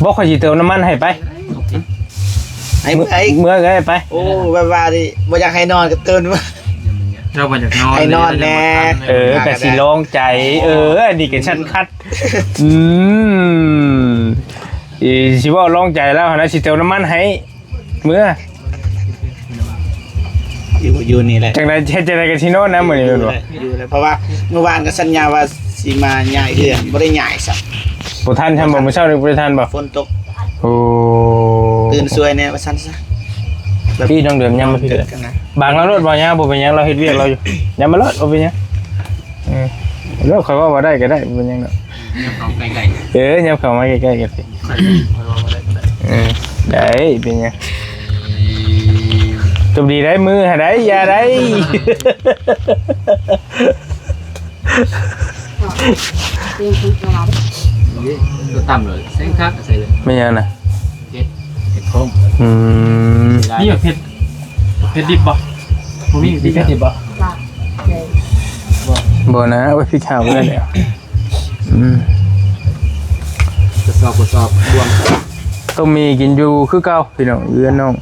ບໍ່ ຂ້ອຍຊິເຕີມນ້ຳມັນໃຫ້ໄປ ໃຫ້ເມື່ອ ເມື່ອກໍໄດ້ໄປ ໂອ້ ແບບວ່ານີ້ບໍ່ຢາກໃຫ້ນອນກໍຕື່ນ ເຈົ້າບໍ່ຢາກນອນ ໃຫ້ນອນແດ່ ເອີ ກໍຊິລອງໃຈ ເອີ ອັນນີ້ກໍຊັດຄັດ ອືມ ຊິເວົ້າລອງໃຈລາວຫັ້ນນະ ຊິເຕີມນ້ຳມັນໃຫ້ເມືອ ຢູ່ ຢູ່ນີ້ແຫຼະ ຈັ່ງໃດ ເຮັດຈັ່ງໃດກໍຊິນອນນະມື້ນີ້ແມ່ນບໍ່? ຢູ່ແຫຼະ ເພາະວ່າມື້ວານກໍສັນຍາວ່າຊິມາຍ້າຍເຮືອນ ບໍ່ໄດ້ຍ້າຍຊ້ຳ ບໍ່ທັນຊ້ຳບໍ່? ມື້ເຊົ້ານີ້ບໍ່ໄດ້ທັນບໍ່? ຝົນຕົກ ໂອ້ ຕື່ນສວຍແດ່ວ່າຊັ້ນຊະ ແບບ ພີ່ນ້ອງເດີມ ຍາມມາພີ່ ບາງລາວໂລດບໍ່ຍາ ບໍ່ເປັນຫຍັງ ລາວເຮັດວຽກລາວຢູ່ ຍາມມາໂລດ ບໍ່ເປັນຫຍັງ ເອີ ແລ້ວຂ້ອຍເວົ້າວ່າໄດ້ກໍໄດ້ ບໍ່ເປັນຫຍັງດອກ ຍາມເຂົ້າໃກ້ໆ ເອີ ຍາມເຂົ້າມາໃກ້ໆກັນ ເອີ ໄດ້ ເປັນຫຍັງ ຈົບດີໄດ້ ມືຫາໄດ້ ຢ່າໄດ້ ຕົວຕ່ຳເລີຍ ແຊງຄັກໃສ່ເລີຍ ແມ່ນຫຍັງນະ? ເຜັດ ເຜັດໂຄງ ອືມ ມີແບບເຜັດ ເຜັດດິບບໍ່? ບໍ່ມີ ມີເຜັດດິບບໍ່? ບໍ່ນະ ໂອ້ຍ ພິກຂາວເລີຍ ອືມ ກະສອບ ກະສອບ ບວມ ຕົ້ມໝີ່ກິນຢູ່ຄືເກົ່າ ພີ່ນ້ອງ ເຮືອນນ້ອງ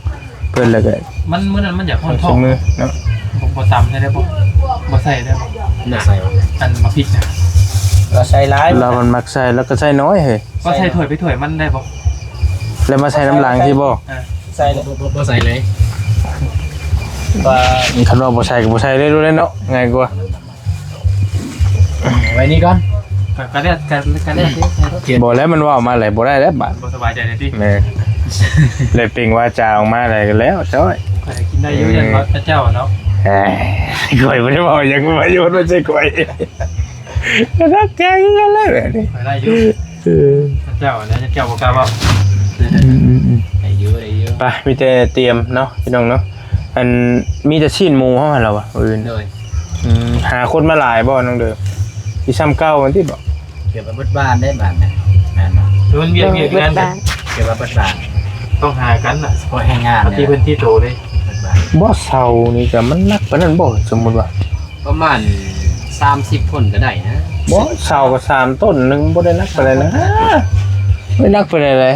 ເພິ່ນ ແລ້ວກະ ມັນ ມື້ນັ້ນມັນຢາກຮ້ອນທ້ອງ ມື້ເນາະ ບໍ່ ບໍ່ຕຳໃສ່ໄດ້ບໍ່? ບໍ່ໃສ່ໄດ້ບໍ່? ໜ້າໃສ່ຫວາ? ອັນໝາກພິກນະ ລາວໃສ່ຫຼາຍ ລາວມັນມັກໃສ່ ລາວກໍໃສ່ນ້ອຍເຮີ້ຍ ກໍໃສ່ຖ້ວຍໄປຖ້ວຍມັນໄດ້ບໍ່? ແລ້ວມາໃສ່ນຳຫຼັງຊີ້ບໍ່? ເອີ ໃສ່ເລີຍ ບໍ່ ບໍ່ ບໍ່ໃສ່ເລີຍ ວ່າ ຄັນວ່າບໍ່ໃສ່ກໍບໍ່ໃສ່ເລີຍ ເນາະ ງ່າຍກວ່າ. ໄວ້ນີ້ກ່ອນ ກໍ ກໍແລ້ວ ກໍ ກໍແລ້ວ ບໍ່ແລ້ວ ມັນເວົ້າມາແລ້ວ ບໍ່ໄດ້ແລ້ວບາດ ບໍ່ສະບາຍໃຈແລ້ວຕິ. ແມ່ນ ໄດ້ເປັ່ງວາຈາອອກມາແລ້ວກໍແລ້ວຈ້ອຍ. ຂ້ອຍກໍກິນໄດ້ຢູ່ ອືມ ຢ້ານວ່າເຈົ້າເນາະ. ເອີຍ ຂ້ອຍບໍ່ໄດ້ເວົ້າຫຍັງ ປະໂຫຍດບໍ່ໃສ່ຂ້ອຍ ກໍໜັກໃຈຄືກັນແຫຼະແບບນີ້. ໄດ້ຢູ່ ເອີ ເຈົ້າແລ້ວ ເຈົ້າບໍ່ກ້າເວົ້າ. ອືມໆໆ ໄດ້ຢູ່ ໄດ້ຢູ່. ໄປ ມີແຕ່ຕຽມເນາະ ພີ່ນ້ອງເນາະ. ອັນ ມີແຕ່ຊີ້ນໝູເຮົາຫັ້ນລະວະ ມື້ອື່ນ. ໂດຍ ອືມ ຫາຄົນມາຫຼາຍບໍ່ນ້ອງເດີ? ຊິຊ່ຳເກົ່າຫັ້ນຕິບໍ່? ເກືອບວ່າເບິດບ້ານໄດ້ບາດນີ້ ແມ່ນບໍ່? ຄືມັນວຽກ ວຽກຢູ່ນັ້ນ ເກືອບວ່າເບິດບ້ານ ຕ້ອງຫາກັນນະ ສະເພາະແຮງງານ ທີ່ເພິ່ນທີ່ໂຕເດ້. ເບິດບ້ານ ບໍ່ ເສົານີ້ກໍມັນໜັກປານນັ້ນບໍ່? ສົມມຸດວ່າ ປະມານສາມສິບຄົນກໍໄດ້ນະ. ບໍ່ ເສົາກໍສາມຕົ້ນໜຶ່ງ ບໍ່ໄດ້ໜັກປານໃດນະ ບໍ່ໄດ້ໜັກປານໃດເລີຍ.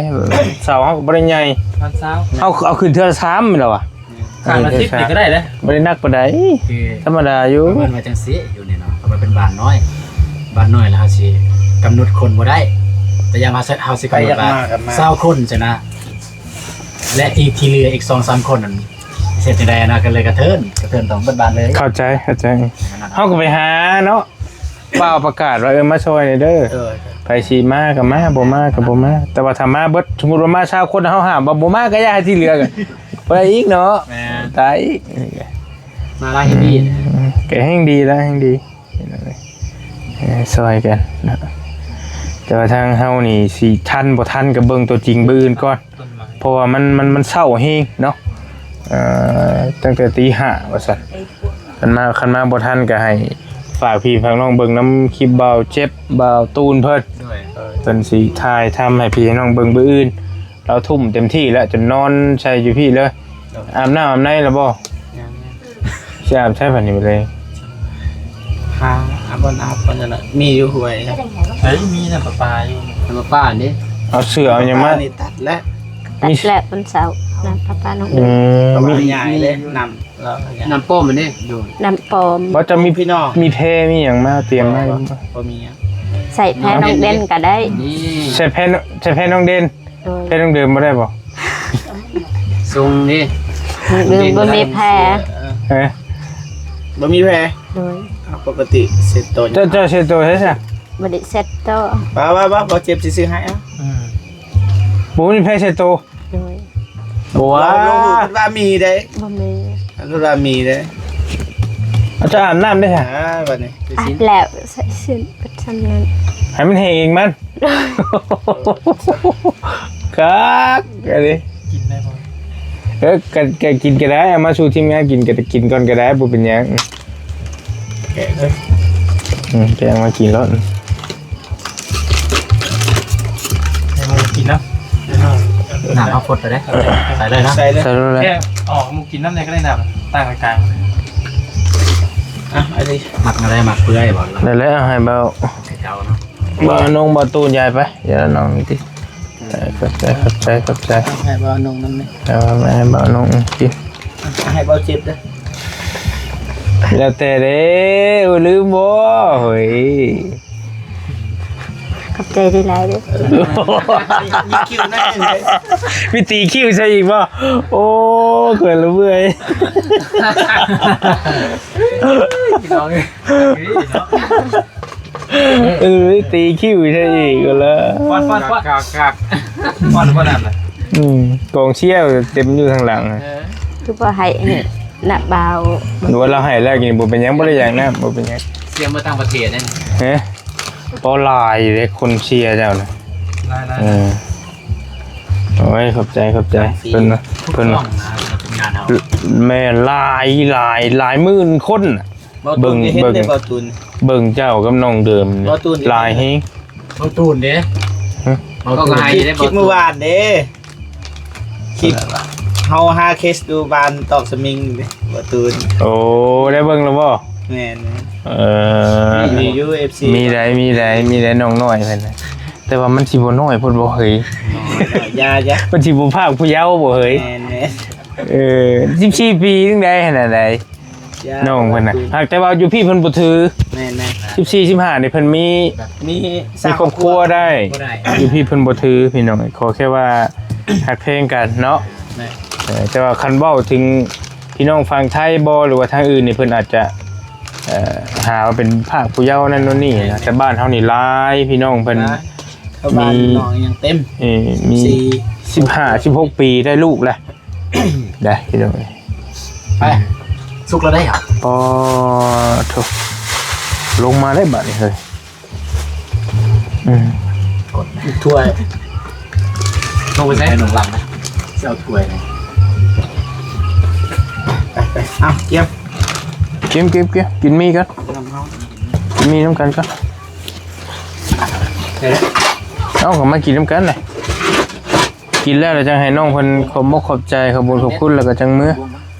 ເສົາເຮົາກໍບໍ່ໄດ້ໃຫຍ່ ປະມານຊາວ ເຮົາເອົາຂຶ້ນເທື່ອລະສາມແມ່ນລະວະ? ຂ້າງລະສິບນີ້ກໍໄດ້ເດ້ ບໍ່ໄດ້ໜັກປານໃດ ຄືທຳມະດາຢູ່. ປະເມີນວ່າຈັ່ງຊີ້ຢູ່ນີ້ເນາະ ເພາະວ່າເປັນບ້ານນ້ອຍ ບ້ານນ້ອຍແລ້ວເຮົາຊິກຳນົດຄົນບໍ່ໄດ້ ແຕ່ຢ່າງວ່າເຮົາຊິກຳນົດວ່າຊາວຄົນຊັ້ນນະ ແລະ ທີ່ ທີ່ເຫຼືອອີກສອງສາມຄົນນັ້ນ ເຮັດຈັ່ງໃດນະ ກໍເລີຍກະເທີນ ກະເທີນຕ້ອງເບິດບ້ານເລີຍ. ເຂົ້າໃຈ ເຂົ້າໃຈ. ເຮົາກໍໄປຫາເນາະ ຟ້າວປະກາດວ່າ ເອີ ມາຊ່ອຍແດ່ເດີ ໂດຍ ໃຜຊິມາກໍມາ ບໍ່ມາກໍບໍ່ມາ. ແຕ່ວ່າຖ້າມາເບິດ ສົມມຸດວ່າມາຊາວຄົນ ເຮົາຫ້າມວ່າບໍ່ມາກໍຢ່າ ທີ່ເຫຼືອກໍບໍ່ໄດ້ອີກເນາະ. ແມ່ນ ຕາຍອີກ ມາຫຼາຍແຮງດີນະ. ອືມ ກໍແຮງດີລະ ແຮງດີ ເອີ ຊ່ອຍກັນເນາະ. ແຕ່ວ່າທາງເຮົານີ້ຊິທັນບໍ່ທັນກໍເບິ່ງຕົວຈິງມື້ອື່ນກ່ອນ ເພາະວ່າມັນ ມັນ ມັນເຊົ້າແຮງເນາະ. ເອີ ຕັ້ງແຕ່ຕີຫ້າວ່າຊັ້ນ ຄັນມາ ຄັນມາບໍ່ທັນກໍໃຫ້ຝາກພີ່ຝາກນ້ອງເບິ່ງນຳຄລິບບ່າວເຈັບ ບ່າວຕູນເພິ່ນ ໂດຍ ເພິ່ນຊິຖ່າຍທຳໃຫ້ພີ່ໃຫ້ນ້ອງເບິ່ງມື້ອື່ນ. ລາວທຸ່ມເຕັມທີ່ແລ້ວ ຈົນນອນໃສ່ຢູ່ພີ້ເລີຍ. ໂດຍ ອາບນ້ຳອາບໃນແລ້ວບໍ່? ຍັງ ຊິອາບໃສບັດນີ້ມື້ແລງ? ຫາອາບບ່ອນອາບກ່ອນນັ້ນລະ ມີຢູ່ຫ້ວຍ ໃສ ມີນ້ຳປະປາຢູ່ ນ້ຳປະປານີ້. ເອົາເສື້ອເອົາຫຍັງມາ? ປະປານີ້ຕັດແລ້ວ ຕັດແລ້ວ ມັນເຊົາ ນ້ຳປະປານ້ອງ. ອືມ ປະປາໃຫຍ່ເດ້ ນ້ຳ ນ້ຳປ້ອມອັນນີ້ ນ້ຳປ້ອມ. ບໍ່ ເຈົ້າມີ ພີ່ນ້ອງ ມີແພມີຫຍັງມາຕຽມມາ? ບໍ່ ບໍ່ມີຫຍັງ ໃສ່ແພນ້ອງເດັ່ນກໍໄດ້. ນີ້ ໃສ່ແພ ໃສ່ແພນ້ອງເດັ່ນ. ໂດຍ ແພນ້ອງເດີມບໍ່ໄດ້ບໍ່? ຊົງນີ້ ນ້ອງເດີມບໍ່ມີແພ. ເອີ ບໍ່ມີແພ. ໂດຍ ເອົາ ປົກກະຕິເຊັດໂຕ. ເຈົ້າ ເຈົ້າເຊັດໂຕໃສຊະ? ບໍ່ໄດ້ເຊັດໂຕ. ວ່າ ວ່າ ວ່າ ບໍ່ເຈັບຊິຊື້ໃຫ້ເອົາ. ອືມ ບໍ່ມີແພເຊັດໂຕ. ໂດຍ ບໍ່ວ່າ ເພິ່ນວ່າມີເດ້. ບໍ່ມີ ເພິ່ນວ່າມີເດ້. ເອົາ ເຈົ້າອາບນ້ຳໄດ້ຊະ? ອ່າ ບັດນີ້ ອາບແລ້ວ ໃສ່ຊິນ ເບິດຊ່ຳນັ້ນ ໃຫ້ມັນແຫ້ງເອງມັນ. ຄັກອັນນີ້ ກິນໄດ້ບໍ່? ເອີ ກະ ກະກິນກໍໄດ້ ເອົາມາສູ່ທີມງານກິນ ກໍກິນກ່ອນກໍໄດ້ ບໍ່ເປັນຫຍັງ. ແກະເລີຍ ອືມ ແກະມາກິນໂລດ. ໃຫ້ເຮົາກິນນຳ ນ້ຳເຮົາຟົດໄປເດ້ ໃສ່ເລີຍເນາະ ໃສ່ເລີຍ ໃສ່ໂລດແຫຼະ. ແກະອອກ ໝູ່ກິນນຳແດ່ກໍໄດ້ນ້ຳ ຕັ້ງໄວ້ກາງ. ອ່ະ ອັນນີ້ ມັກແນວໃດ ມັກເປື່ອຍບໍ່? ນັ້ນແຫຼະ ໃຫ້ເບົາ ໃຫ້ເຈົ້າເນາະ ເບົານົງ ເບົາຕູນ ຢາຍໄປ ຢ່ານ້ອງນີ້ຕິ. ເອີ ຂອບໃຈ ຂອບໃຈ ຂອບໃຈ. ໃຫ້ເບົານົງນຳແດ່ ເອົາມາໃຫ້ເບົານົງກິນ. ໃຫ້ເບົາເຈັບເດີ້. ແລ້ວແຕ່ເດ້ ໂອ້ຍ ລືມບໍ່ ເຮີ້ຍ. ຂອບໃຈຫຼາຍໆເດີ້. ມີຄິວໜ້ອຍໜຶ່ງເດ້. ມີຕີຄິວໃສ່ອີກບໍ່? ໂອ້ ເຂີນລະເມື່ອຍ ພີ່ນ້ອງເອີຍ. ເອີ ຕີຄິວໃສ່ອີກກໍລະ ປ້ອນ ປ້ອນ ປ້ອນ ຄັກໆ ປ້ອນ ປ້ອນນັ້ນນະ. ອືມ ກອງເຊຍເຕັມຢູ່ທາງຫຼັງ. ເອີ ຄືບໍ່ໃຫ້ ໃຫ້ນະບ່າວ ຫຼືວ່າລາວໃຫ້ແລ້ວກິນ ບໍ່ເປັນຫຍັງ ບໍ່ໄດ້ຢາກນ້ຳ ບໍ່ເປັນຫຍັງ. ເຊຍມາຕ່າງປະເທດນັ້ນ ຮະ ບໍ່ຫຼາຍເດ້ ຄົນເຊຍເຈົ້ານະ. ຫຼາຍໆ ເອີ ໂອ້ຍ ຂອບໃຈ ຂອບໃຈ. ເພິ່ນ ເພິ່ນ ແມ່ນ ຫຼາຍ ຫຼາຍ ຫຼາຍໝື່ນຄົນ. ເບິ່ງ ເບິ່ງ ເບິ່ງເຈົ້າກັບນ້ອງເດີມ ຫຼາຍແຮງ. ເບົາຕູນເດ້ ຫຶ ເບົາຕູນ ຄລິບມື້ວານເດ້ ຄລິບເຮົາຫາເຄສຢູ່ບ້ານຕອກສະມິງເດ້ ເບົາຕູນ. ໂອ້ ໄດ້ເບິ່ງແລ້ວບໍ່? ແມ່ນ ເອີ ມີຢູ່ ເອັຟຊີ ມີໄດ໋ ມີໄດ໋ ມີໄດ໋ ນ້ອງນ້ອຍເພິ່ນນະ. ແຕ່ວ່າມັນຊິບໍ່ນ້ອຍໂພດບໍ່ເຮີ້ຍ? ຢ່າ ຢ່າ ມັນຊິບໍ່ພາກຜູ້ເຍົາບໍ່ເຮີ້ຍ? ແມ່ນ ແມ່ນ ເອີ ສິບສີ່ປີຈັ່ງໃດ ຂະໜາດໃດ. ນ້ອງເພິ່ນນະ ຫາກແຕ່ວ່າຢູ່ພີ້ເພິ່ນບໍ່ຖື. ແມ່ນໆ ສິບສີ່ ສິບຫ້ານີ້ເພິ່ນມີ ມີ ມີຄອບຄົວໄດ້ ຢູ່ພີ້ເພິ່ນບໍ່ຖືພີ່ນ້ອງ. ຂໍແຄ່ວ່າຮັກແພງກັນເນາະ. ແມ່ນ ເອີ ແຕ່ວ່າຄັນເວົ້າເຖິງ ພີ່ນ້ອງຝັ່ງໄທບໍ່ ຫຼືວ່າທາງອື່ນນີ້ ເພິ່ນອາດຈະ ເອີ ຫາວ່າເປັນພາກຜູ້ເຍົານັ້ນໂນ່ນນີ້ນະ ແຕ່ບ້ານເຮົານີ້ຫຼາຍ ພີ່ນ້ອງເພິ່ນ ຫຼາຍ ແຖວບ້ານ ມີ ນ້ອງຍັງເຕັມ ເອີ ມີ ສິບຫ້າ ສິບຫົກປີໄດ້ລູກແລ້ວ ໄດ້ພີ່ນ້ອງເອີຍ ໄປ ສຸກແລ້ວໄດ໋ ອໍ ໂທ້ ລົງມາໄດ້ບາດນີ້ເຮີ້ຍ ອືມ ກົດຖ້ວຍ ລົງໄປໃສ່ ໃຫ້ໜູຫຼັງນະ ຊິເອົາຖ້ວຍນີ້ ໄປໆ ເອົາ ກຽມ ກິນ ກິນ ກິນ ກິນໝີ່ກ່ອນ ກິນໝີ່ນຳກັນກ່ອນ ເອົາ ກໍມາກິນນຳກັນແຫຼະ ກິນແລ້ວລະຈັ່ງໃຫ້ນ້ອງເພິ່ນຂອບມົກຂອບໃຈ ຂອບບຸນຂອບຄຸນ ແລ້ວກໍຈັ່ງເມືອ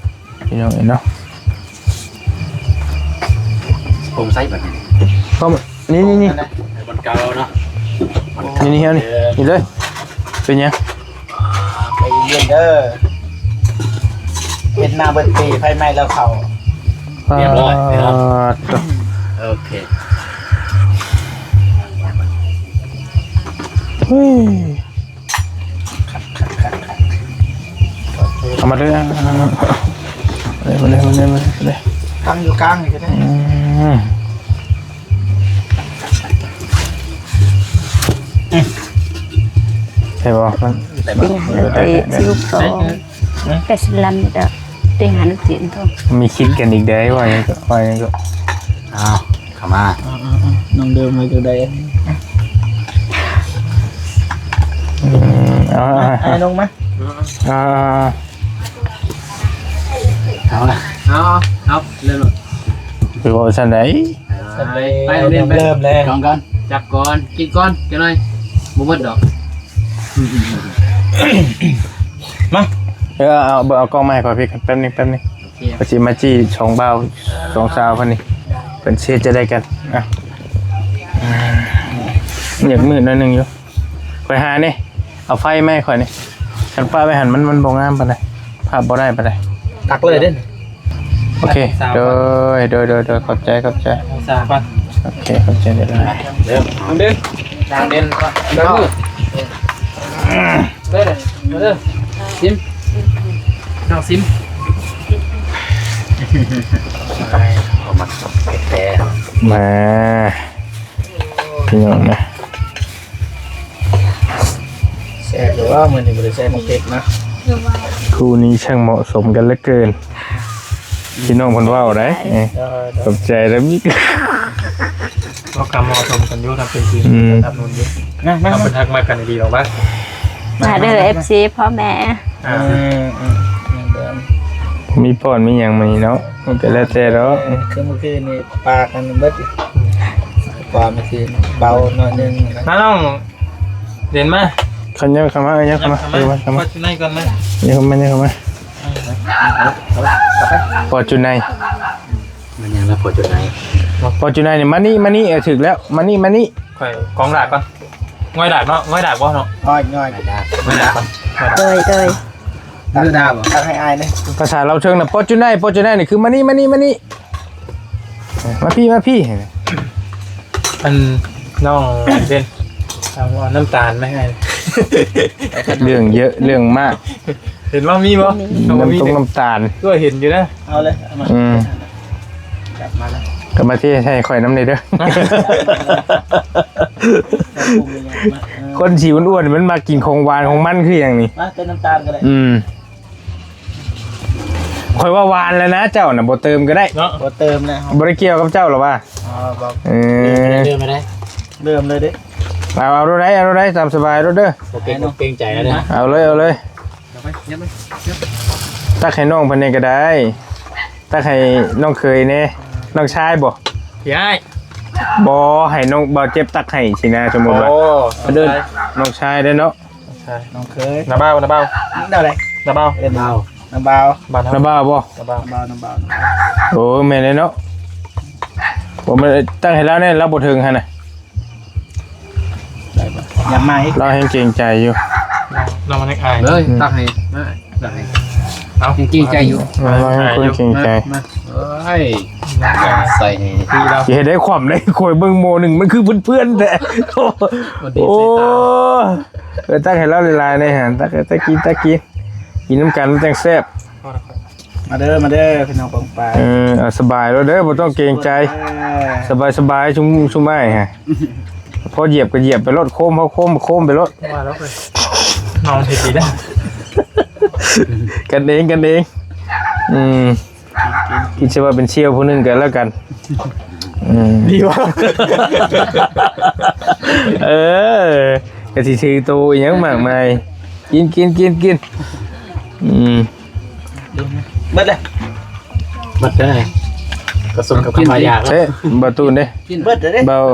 ພີ່ນ້ອງເອີຍເນາະ ຜົງໃສ່ບັດນີ້ ກໍ ນີ້ໆໆ ໃຫ້ມັນເກົ່າເນາະ ນີ້ໆ ເອົານີ້ ນີ້ເລີຍ ເປັນຫຍັງ ໃຈເຢັນເດີ ເຮັດນາເບິດປີ ໄຟໄໝ້ແລ້ວເຂົ້າ ຮຽບຮ້ອຍພີ່ນ້ອງ ໂອເຄ ເຮີ້ຍ ເອົາມາເລີຍ ມາເລີຍ ມາເລີຍ ມາເລີຍ ມາເລີຍ ຕັ້ງຢູ່ກາງນີ້ກໍໄດ້ ອືມ ໃຊ່ບໍ່ ມັນ ເຕັງຫັນໄປ ເອີ ໄດ້ ໄດ້ ໄດ້ ສິບສອງ ແປດສິບລຳນີ້ດອກ ເຕັງຫັນຈີນໂຕ ມີຄິດກັນອີກເດ້ ວ່າຫຍັງກໍ ວ່າຫຍັງກໍ ອ້າວ ເຂົ້າມາ ອ່າໆໆ ນ້ອງເດີມວ່າຈັ່ງໃດ ອືມ ເອົາ ເອົາ ໃຫ້ລົງມາ ອ່າ ເອົາລະ ເອົາ ເອົາ ເລີ່ມ ຄືວ່າຊັ້ນໃດ ໄປ ໄປ ເລີ່ມ ເລີ່ມແລ້ວ ກ່ອນ ກ່ອນ ຈັບກ່ອນ ກິນກ່ອນ ຈັກໜ້ອຍ ບໍ່ໝົດດອກ ມາ ເອີ ເອົາ ເອົາ ເອົາກ້ອງມາໃຫ້ຂ້ອຍພີ້ ແປັບໜຶ່ງ ແປັບໜຶ່ງ ໂອເຄ ຂ້ອຍຊິມາຈີ້ສອງບ່າວ ສອງສາວເພິ່ນນີ້ ເພິ່ນຊິເຮັດຈັ່ງໃດກັນ ອ່ະ ຢາກມືດໜ້ອຍໜຶ່ງຢູ່ ຂ້ອຍຫານີ້ ເອົາໄຟມາໃຫ້ຂ້ອຍນີ້ ຄັນປະໄວ້ຫັ້ນ ມັນ ມັນບໍ່ງາມປານໃດ ພາບບໍ່ໄດ້ປານໃດ ຕັກເລີຍເດ້ ໂອເຄ ໂດຍ ໂດຍ ໂດຍ ໂດຍ ຂອບໃຈ ຂອບໃຈ ສາມພັນ ໂອເຄ ຂອບໃຈຫຼາຍໆ ເດີ ເດີ ເດີ ເດີ ເດີ ຊິມ ນ້ອງຊິມ ເອົາມາແທ້ ມາ ພີ່ນ້ອງນະ ແຊບຢູ່ວ່າ ມື້ນີ້ບໍ່ໄດ້ໃສ່ໝາກເຜັດນະ ຄູ່ນີ້ຊ່າງເໝາະສົມກັນເຫຼືອເກີນ ພີ່ນ້ອງເພິ່ນເວົ້າໄດ໋ ເອີ ຂອບໃຈເດີ ມີ ເຮົາກໍເໝາະສົມກັນຢູ່ ຖ້າເປັນທີ່ ອືມ ສະໜັບສະໜູນຢູ່ ນະ ນະ ເຮົາເປັນຮັກມັກກັນດີໆ ອອກມາ ມາເດີ ເອັຟຊີ ພໍ່ແມ່ ອ່າ ເອີ ເອີ ມີປ້ອນມີຫຍັງມື້ນີ້ເນາະ ມັນກໍແລ້ວແຕ່ເນາະ ເອີ ຄືມື້ຄືນນີ້ປາກັນເບິດ ປາມື້ຄືນເບົາໜ້ອຍໜຶ່ງນະ ນ້ອງ ເດີນມາ ຄັນຍັງເຂົ້າມາ ຍັງເຂົ້າມາ ຍັງເຂົ້າມາ ເອີ ມາເຂົ້າມາ ພໍຈູໄນ ຍັງເຂົ້າມາ ພໍຈູໄນ ມັນຫຍັງລະ ພໍຈູໄນ ພໍຈູໄນນີ້ ມານີ້ ມານີ້ ເອີ ຖືກແລ້ວ ມານີ້ ມານີ້ ຂ້ອຍກອງດາກກ່ອນ ງ່ອຍດາກເນາະ ງ່ອຍດາກບໍ່ເນາະ ງ່ອຍ ງ່ອຍ ງ່ອຍດາກ ໂດຍ ໂດຍ ຕັກ ຕັກໃຫ້ອ້າຍເດີ ພາສາລາວເທິງນະ ພໍຈູໄນ ພໍຈູໄນນີ້ຄື ມານີ້ ມານີ້ ມານີ້ ມາພີ້ ມາພີ້ ອັນ ນ້ອງເດັ່ນ ເອົານ້ຳຕານມາໃຫ້ ເລື່ອງເຍອະເລື່ອງມາກ ເຫັນບໍ່ ມີບໍ່ ນ້ຳຕົງນ້ຳຕານ ກໍເຫັນຢູ່ນະ ເອົາເລີຍ ເອົາມາ ອືມ ກັບມາແລ້ວ ກໍມາເທໃຫ້ຂ້ອຍນຳນີ້ເດີ ຄົນທີ່ອ້ວນໆ ມັນມັກກິນຂອງຫວານຂອງມັນຄືຫຍັງນີ້ ມາເຕີມນ້ຳຕານກໍໄດ້ ອືມ ຂ້ອຍວ່າຫວານແລ້ວນະ ເຈົ້ານະ ບໍ່ເຕີມກໍໄດ້ເນາະ ບໍ່ເຕີມແລ້ວ ບໍ່ໄດ້ກ່ຽວກັບເຈົ້າຫຼອກວ່າ ອໍ ບໍ່ ເອີ ເລີ່ມແລ້ວເດ້ ເລີ່ມເລີຍເດ້ ເອົາ ເອົາໂລດໄດ໋ ເອົາໂລດໄດ໋ ຕາມສະບາຍໂລດເດີ ບໍ່ເກງອົກເກງໃຈແລ້ວເດ້ ເອົາເລີຍ ເອົາເລີຍ ເອົາໄປ ຍັບໄປ ຍັບ ຕັກໃຫ້ນ້ອງເພິ່ນແດ່ກໍໄດ້ ຕັກໃຫ້ນ້ອງເຂີຍແດ່ ນ້ອງຊາຍບໍ່ ຍາຍ ບໍ່ ໃຫ້ນ້ອງບ່າວເຈັບຕັກໃຫ້ຊີ້ນະ ສົມມຸດວ່າ ໂອ້ ເດີ ນ້ອງຊາຍເດີເນາະ ນ້ອງເຂີຍ ນ້າບ່າວ ນ້າບ່າວ ແນວໃດ ນ້າບ່າວ ເອີ້ນນ້າບ່າວ ນ້າບ່າວ ບ້ານເຮົາ ນ້າບ່າວບໍ່ ນ້າບ່າວ ນ້າບ່າວ ນ້າບ່າວ ໂອ້ ແມ່ນແລ້ວເນາະ ບໍ່ ມາຕັ້ງໃຫ້ລາວແດ່ ລາວບໍ່ເຖິງຫັ້ນນະ ໄດ້ບໍ່ ຢ່າມາອີກ ລາວແຮ່ງເກງໃຈຢູ່ ລາວ ລາວມັນອາຍ ເອີຍ ອືມ ຕັກໃຫ້ ມາ ເອົາ ຍັງເກງໃຈຢູ່ ເອີ ເອີ ເອີ ຄົນເກງໃຈ ມາ ມາ ເອີຍ ໃສ່ໃຫ້ ຊິເຮັດໃຫ້ຄວ່ຳເດ້ ຂ້ອຍເບິ່ງໝໍ້ໜຶ່ງ ມັນຄືເພື່ອນໆແທ້ ໂອ້ ເອີ ຕັກໃຫ້ລາວຫຼາຍໆແດ່ຫັ້ນ ຕັກ ຕັກກິນ ຕັກກິນ ກິນນຳກັນມັນຈັ່ງແຊບ ພໍແລ້ວ ພໍແລ້ວ ມາເດີ ມາເດີ ພີ່ນ້ອງປ້ອງປາຍ. ເອີ ເອົາສະບາຍໂລດເດີ ບໍ່ຕ້ອງເກງໃຈ. ເອີ ສະບາຍໆ ຊຸມ ຊຸມອ້າຍຮະ. ພໍຢຽບກໍຢຽບໄປໂລດ ໂຄມເຮົາໂຄມ ໂຄມໄປໂລດ. ວ່າແລ້ວກໍນ້ອງເຮັດດີນະ ກັນເອງ ກັນເອງ. ອືມ ຄິດຊະວ່າເປັນສ່ຽວຜູ້ໜຶ່ງກໍແລ້ວກັນ. ອືມ ດີວ່າ ເອີ ກໍຊິຖືໂຕອີ່ຫຍັງມາກມາຍ. ກິນ ກິນ ກິນ ກິນ. ອືມ ເບິດເລີຍ ເບິດເລີຍ. ກໍສົມກັບຄຳວ່າຢາກ. ເຊ ບ່າວຕູນເດ້ ກິນເບິດເລີຍເດ້. ບ່າວ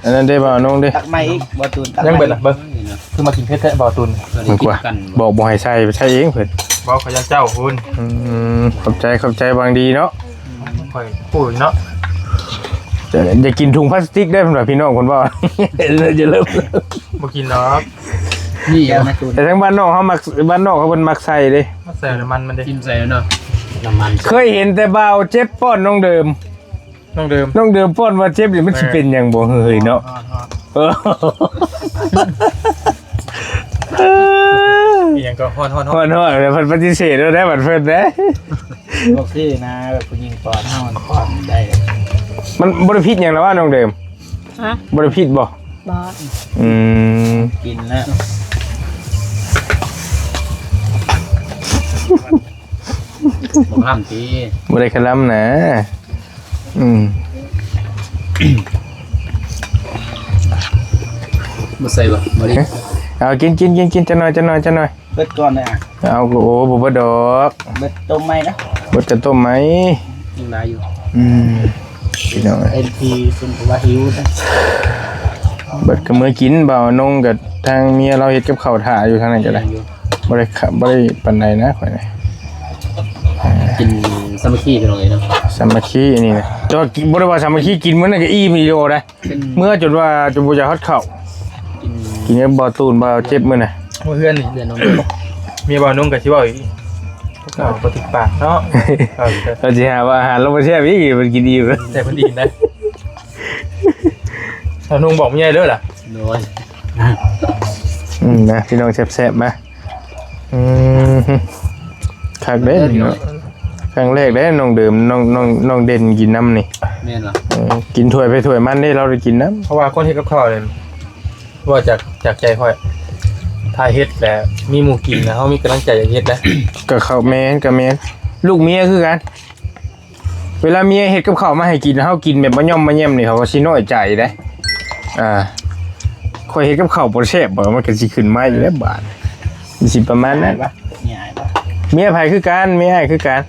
ອັນນັ້ນເດ້ ບ່າວນົງເດ້. ຕັກໃໝ່ອີກ ບ່າວຕູນ ຕັກໃໝ່. ຍັງເບິດລະ ເບິ່ງ ຄືມາກິນເຜັດແທ້ ບ່າວຕູນ. ມັນກວ່າ ບອກບໍ່ໃຫ້ໃສ່ ໃສ່ເອງເພິ່ນ. ບອກເຂົາເຈົ້າພຸ້ນ. ອືມ ຂອບໃຈ ຂອບໃຈຫວັງດີເນາະ. ຂ້ອຍປູ້ເນາະ. ຢ່າກິນຖົງພລາສຕິກເດີ ເພິ່ນວ່າ ພີ່ນ້ອງເພິ່ນເວົ້າ. ຢ່າເລີ່ມ ບໍ່ກິນດອກ. ນີ້ ແຕ່ທາງບ້ານນອກເຮົາມັກ ບ້ານນອກເຮົາເພິ່ນມັກໃສ່ເດ້ ມັກໃສ່ນ້ຳມັນມັນເດ້. ກິນໃສ່ເນາະ ນ້ຳມັນ. ເຄີຍເຫັນແຕ່ບ່າວເຈັບປ້ອນນ້ອງເດີມ ນ້ອງເດີມ ນ້ອງເດີມປ້ອນວ່າເຈັບນີ້ ມັນຊິເປັນຫຍັງບໍ່ເຮີ້ຍເນາະ. ເອີ ອີ່ຫຍັງກໍ ຮ້ອນໆໆ ຮ້ອນໆ ແລ້ວເພິ່ນປະຕິເສດແລ້ວໄດ໋ ບັດເພິ່ນເດ້. ບໍ່ຄືນະ ແບບຜູ້ຍິງປ້ອນເຮົາມັນປ້ອນໄດ້. ມັນບໍ່ໄດ້ຜິດຫຍັງລະຫວາ ນ້ອງເດີມ? ຮະ? ບໍ່ໄດ້ຜິດບໍ່? ບໍ່. ອືມ ກິນແລ້ວ ບໍ່ຄະລຳຕິ ບໍ່ໄດ້ຄະລຳນະ. ອືມ ບໍ່ໃສ່ບໍ່? ບໍ່ໄດ້. ເອົາ ກິນ ກິນ ກິນ ກິນ ຈັກໜ້ອຍ ຈັກໜ້ອຍ ຈັກໜ້ອຍ. ເບິດກ່ອນນະ. ເອົາ ໂອ້ ບໍ່ເບິດດອກ ເບິດຕົ້ມໃໝ່ນະ. ເບິດກໍຕົ້ມໃໝ່ ກິນຫຼາຍຢູ່. ອືມ ພີ່ນ້ອງເອີຍ ເອັນພີຊຸມກໍວ່າຫິວນະ. ເບິດກໍເມືອກິນ ບ່າວນົງກັບທາງເມຍລາວເຮັດກັບເຂົ້າຖ້າຢູ່ທາງນັ້ນກໍໄດ້. ບໍ່ໄດ້ ບໍ່ໄດ້ປານໃດນະຂ້ອຍນະ. ກິນສາມັກຄີ ພີ່ນ້ອງເອີຍເນາະ ສາມັກຄີອັນນີ້ນະ. ແຕ່ວ່າກິນ ບໍ່ໄດ້ວ່າສາມັກຄີ ກິນມື້ນັ້ນກໍອີ່ມອີ່ໂດໄດ໋. ເມື່ອຈົນວ່າຈະບໍ່ຢາກຮອດເຂົ້າ. ກິນ ກິນກັບບ່າວຕູນ ບ່າວເຈັບມື້ນະ. ເມື່ອເຮືອນນີ້ ເຮືອນນ້ອງ ເມຍບ່າວນຸ່ງກໍຊິເວົ້າອີກ ເຂົ້າບໍ່ຖືກປາກເນາະ. ເອີ ເຂົາຊິຫາວ່າອາຫານລາວບໍ່ແຊບອີກ ເພິ່ນກິນອີ່ມ. ແຕ່ເພິ່ນອີ່ມໄດ໋ ບ່າວນຸ່ງບອກແມ່ໃຫຍ່ເດີລະ. ໂດຍ. ອືມ ນະ ພີ່ນ້ອງ ແຊບໆ ມາ. ອືມ ຄັກເດ້ ເອີ ເນາະ ຄັ້ງແລກເດ້ນ້ອງເດີມ ນ້ອງ ນ້ອງ ນ້ອງເດັ່ນກິນນຳນີ້. ແມ່ນບໍ່? ເອີ ກິນຖ້ວຍໃຜຖ້ວຍມັນເດ້ ລາວໄດ້ກິນນຳ. ເພາະວ່າຄົນເຮັດກັບເຂົ້ານີ້ ເວົ້າຈາກ ຈາກໃຈຂ້ອຍ ຖ້າເຮັດແລ້ວມີໝູ່ກິນ ແລ້ວເຮົາມີກຳລັງໃຈຢາກເຮັດນະ. ກໍເຂົ້າ ແມ່ນ ກໍແມ່ນ ລູກເມຍຄືກັນ. ເວລາເມຍເຮັດກັບເຂົ້າມາໃຫ້ກິນ ເຮົາກິນແບບມາຍ່ອມມາແຍ່ມນີ້ ເຂົາກໍຊິນ້ອຍໃຈເດ້. ອ່າ ຂ້ອຍເຮັດກັບເຂົ້າບໍ່ແຊບ ມັນກໍຊິຂຶ້ນມາຢູ່ແລ້ວບາດ. ມັນຊິປະມານນັ້ນ. ເມຍອ້າຍບໍ່? ເມຍໃຜຄືກັນ ເມຍອ້າຍຄືກັນ.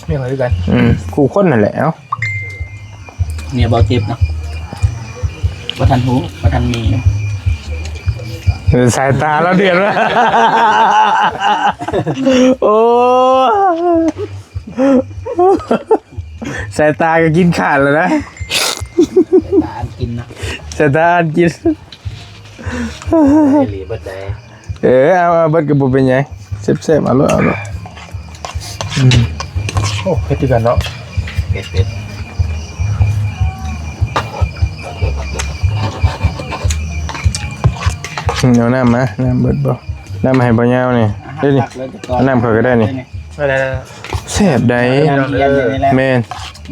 ເມຍຂ້ອຍຄືກັນ. ອືມ ຄູ່ຄົນນັ້ນແຫຼະ. ເອົ້າ ເມຍບໍ່ເຈັບເນາະ ບໍ່ທັນຮູ້ ບໍ່ທັນມີ. ເອີ ສາຍຕາລາວເດືອດວ່າ ໂອ້ ສາຍຕາກໍກິນຂາດແລ້ວນະ. ສາຍຕາອ່ານກິນນະ ສາຍຕາອ່ານກິນ. ອີ່ຫຼີເບິດໄດ໋. ເອີ ເອົາ ເອົາເບິດກໍບໍ່ເປັນຫຍັງ ແຊບໆ ເອົາໂລດ ເອົາໂລດ. ອືມ ໂອ້ ເຜັດຄືກັນເນາະ ເຜັດໆ. ອືມ ເອົານ້ຳມາ ນ້ຳເບິດບໍ່? ນ້ຳໃຫ້ບໍ່ຍາວນີ້ ເດ້ນີ້ ເອົານ້ຳຂ້ອຍກໍໄດ້ນີ້. ໄດ້ໆໆ ແຊບໃດ໋. ແມ່ນ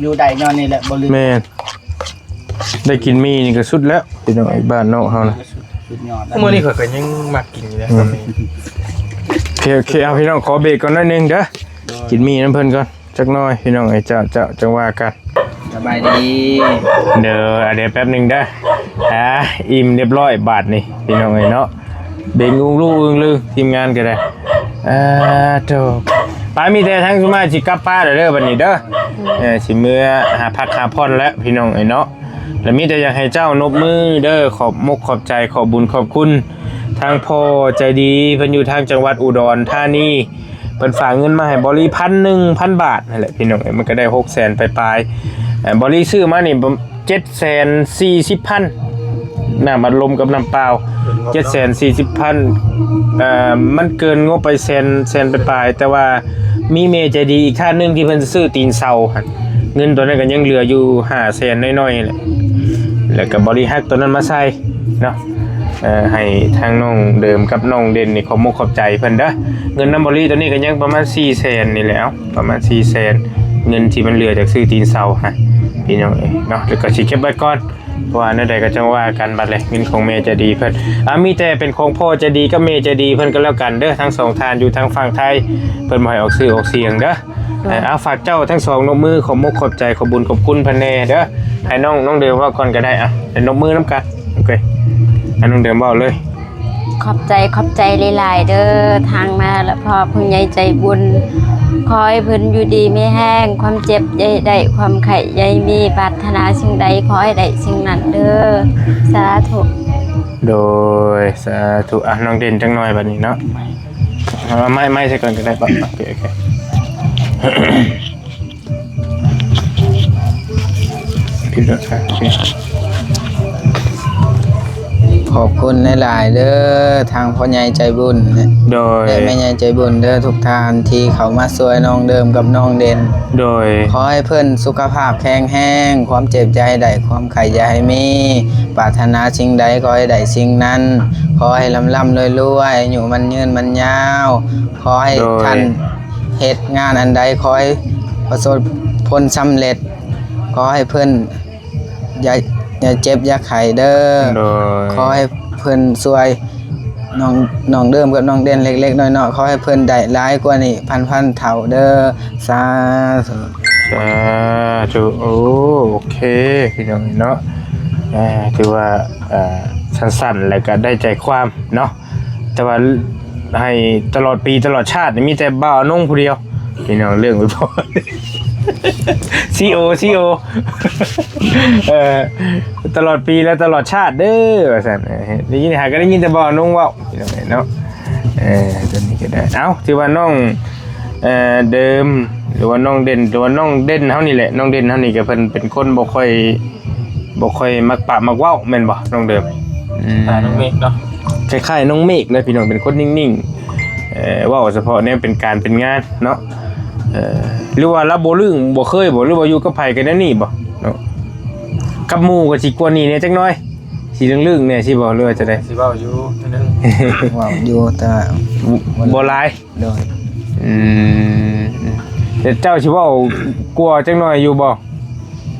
ຢູ່ໄດ້ຍ້ອນນີ້ແຫຼະ ບໍ່ລືມ. ແມ່ນ ໄດ້ກິນໝີ່ນີ້ກໍສຸດແລ້ວ ພີ່ນ້ອງເອີຍ ບ້ານນອກເຮົານະ. ສຸດຍອດແລ້ວ ມື້ນີ້ຂ້ອຍກໍຍັງມັກກິນຢູ່ເດ້. ອືມ ໂອເຄ ໂອເຄ ເອົາ ພີ່ນ້ອງ ຂໍເບຣກກ່ອນໜ້ອຍໜຶ່ງເດີ ໂດຍ ກິນໝີ່ນຳເພິ່ນກ່ອນ. ຈັກໜ້ອຍພີ່ນ້ອງເອີຍ ເຈົ້າ ເຈົ້າ ຈັ່ງວ່າກັນ. ສະບາຍດີເດີ ອາ ດຽວແປັບໜຶ່ງເດີ. ອາ ອີ່ມຮຽບຮ້ອຍບາດນີ້ພີ່ນ້ອງເອີຍເນາະ. ເບັງອຸ້ງລູ້ອຶ້ງລື ທີມງານກໍໄດ້. ອາ ໂທ້ ໄປ ມີແຕ່ທາງຊຸມອ້າຍຊິກັບປາແລ້ວເດີ ບັດນີ້ເດີ. ເອີ ຊິເມືອຫາພັກຫາຜ່ອນແລ້ວພີ່ນ້ອງເອີຍເນາະ. ແລ້ວມີແຕ່ຢາກໃຫ້ເຈົ້ານົບມືເດີ ຂອບມົກຂອບໃຈ ຂອບບຸນຂອບຄຸນ ທາງພໍ່ໃຈດີ ເພິ່ນຢູ່ທາງຈັງຫວັດອຸດອນທານີ ເພິ່ນຝາກເງິນມາໃຫ້ບໍລິພັນໜຶ່ງພັນບາດຫັ້ນແຫຼະພີ່ນ້ອງເອີຍ. ມັນກໍໄດ້ຫົກແສນປາຍໆ. ເອີ ບໍລິຊື້ມານີ້ ເຈັດແສນສີ່ສິບພັນ ນ້ຳອັດລົມກັບນ້ຳເປົ່າ ເຈັດແສນສີ່ສິບພັນ. ເອີ ມັນເກີນງົບໄປແສນ ແສນປາຍໆ ແຕ່ວ່າມີແມ່ໃຈດີອີກທ່ານໜຶ່ງທີ່ເພິ່ນຊື້ຕີນເສົາຫັ້ນ ເງິນຕົວນັ້ນກໍຍັງເຫຼືອຢູ່ຫ້າແສນໜ້ອຍໆແຫຼະ ແລ້ວກໍບໍລິຫັກຕົວນັ້ນມາໃສ່ເນາະ. ເອີ ໃຫ້ທາງນ້ອງເດີມກັບນ້ອງເດັ່ນນີ້ ຂອບມຸກຂອບໃຈເພິ່ນເດີ. ເງິນນຳບໍລິໂຕນີ້ກໍຍັງປະມານສີ່ແສນນີ້ແຫຼະ ເອົາ ປະມານສີ່ແສນ ເງິນທີ່ມັນເຫຼືອຈາກຊື້ຕີນເສົາຫັ້ນ ພີ່ນ້ອງເອີຍເນາະ. ແລ້ວກໍຊິເກັບໄວ້ກ່ອນ ເພາະວ່າແນວໃດກໍຈັ່ງວ່າກັນບັດແຫຼະ ເງິນຂອງແມ່ໃຈດີເພິ່ນ. ອ່າ ມີແຕ່ເປັນຂອງພໍ່ໃຈດີກັບແມ່ໃຈດີເພິ່ນກໍແລ້ວກັນເດີ ທັງສອງທ່ານຢູ່ທາງຝັ່ງໄທ ເພິ່ນບໍ່ໃຫ້ອອກຊື່ອອກສຽງເດີ. ເອີ ເອົາ ຝາກເຈົ້າທັງສອງ ນົບມືຂອບມຸກຂອບໃຈ ຂອບບຸນຂອບຄຸນເພິ່ນແດ່ເດີ. ໃຫ້ນ້ອງ ນ້ອງເດີມເວົ້າກ່ອນກໍໄດ້ ອ່ະ ນົບມືນຳກັນ. ໂອເຄ ໃຫ້ນ້ອງເດີມເວົ້າເລີຍ. ຂອບໃຈ ຂອບໃຈຫຼາຍໆເດີ ທາງມາລະພໍ່ຜູ້ໃຫຍ່ໃຈບຸນ ຂໍໃຫ້ເພິ່ນຢູ່ດີມີແຮງ ຄວາມເຈັບຢ່າໃຫ້ໄດ້ ຄວາມໄຂ້ຢ່າໃຫ້ມີ ປາດຖະໜາສິ່ງໃດ ຂໍໃຫ້ໄດ້ສິ່ງນັ້ນເດີ ສາທຸ. ໂດຍ ສາທຸ. ອ່ະ ນ້ອງເດັ່ນຈັກໜ່ອຍບັດນີ້ເນາະ ເອົາໄມ້ ໄມ້ໃສ່ກ່ອນກໍໄດ້ປະ. ໂອເຄ ໂອເຄ ຂອບຄຸນຫຼາຍໆເດີ ທາງພໍ່ໃຫຍ່ໃຈບຸນ ໂດຍ ແລະ ແມ່ໃຫຍ່ໃຈບຸນເດີ ທຸກທ່ານທີ່ເຂົ້າມາຊ່ວຍນ້ອງເດີມກັບນ້ອງເດັ່ນ ໂດຍ ຂໍໃຫ້ເພິ່ນສຸຂະພາບແຂງແຮງ ຄວາມເຈັບຢ່າໃຫ້ໄດ້ ຄວາມໄຂ້ຢ່າໃຫ້ມີ ປາດຖະໜາສິ່ງໃດຂໍໃຫ້ໄດ້ສິ່ງນັ້ນ ຂໍໃຫ້ລ່ຳໆລວຍໆ ອາຍຸໝັ້ນຍືນໝັ້ນຍາວ ຂໍໃຫ້ ໂດຍ ທ່ານເຮັດງານອັນໃດ ຂໍໃຫ້ປະສົບຜົນສຳເລັດ ຂໍໃຫ້ເພິ່ນຢ່າ ຢ່າເຈັບຢ່າໄຂ້ເດີ ໂດຍ ຂໍໃຫ້ເພິ່ນຊ່ວຍນ້ອງ ນ້ອງເດີມກັບນ້ອງເດັ່ນເລັກໆນ້ອຍໆ ຂໍໃຫ້ເພິ່ນໄດ້ຫຼາຍກວ່ານີ້ພັນໆເທົ່າເດີ ສາທຸ ສາທຸ. ໂອ້ ໂອເຄ ພີ່ນ້ອງເນາະ ອ່າ ຖືວ່າ ອ່າ ສັ້ນໆ ແລ້ວກໍໄດ້ໃຈຄວາມເນາະ. ແຕ່ວ່າໃຫ້ຕະຫຼອດປີຕະຫຼອດຊາດນີ້ມີແຕ່ບ່າວອານົງຜູ້ດຽວ ພີ່ນ້ອງ ເລື່ອງໄປພໍ ຊີອີໂອ ຊີອີໂອ ເອີ ຕະຫຼອດປີ ແລະ ຕະຫຼອດຊາດເດີ ວ່າຊັ້ນ. ເອີ ໄດ້ຍິນ ຫາກໍໄດ້ຍິນແຕ່ບ່າວອານົງເວົ້າ ພີ່ນ້ອງເນາະ. ເອີ ຕົວນີ້ກໍໄດ້ ເອົ້າ ຖືວ່ານ້ອງ ເອີ ເດີມ ຫຼືວ່ານ້ອງເດັ່ນ ຫຼືວ່ານ້ອງເດັ່ນເຮົານີ້ແຫຼະ ນ້ອງເດັ່ນເຮົານີ້ກໍເພິ່ນເປັນຄົນບໍ່ຄ່ອຍ ບໍ່ຄ່ອຍມັກປາກມັກເວົ້າແມ່ນບໍ່ນ້ອງເດີມ? ອືມ ຄ້າຍນ້ອງເມກເນາະ ຄ້າຍໆນ້ອງເມກເລີຍພີ່ນ້ອງ ເປັນຄົນນິ່ງໆ ເອີ ເວົ້າສະເພາະແນວເປັນການເປັນງານເນາະ. ເອີ ຫຼືວ່າລາວບໍ່ລຶ້ງບໍ່ເຄີຍບໍ່ ຫຼືວ່າຢູ່ກັບໃຜກໍແນວນີ້ບໍ່ເນາະ? ກັບໝູ່ກໍຊິກວ່ານີ້ແດ່ຈັກໜ້ອຍ ຊິລຶ້ງໆແດ່ຊິບໍ່ ຫຼືວ່າຈັ່ງໃດ? ຊິເວົ້າຢູ່ໜ້ອຍໜຶ່ງ ເວົ້າຢູ່ແຕ່ວ່າບໍ່ຫຼາຍ. ໂດຍ ອືມ ແຕ່ເຈົ້າຊິເວົ້າກວ່າຈັກໜ້ອຍຢູ່ບໍ່?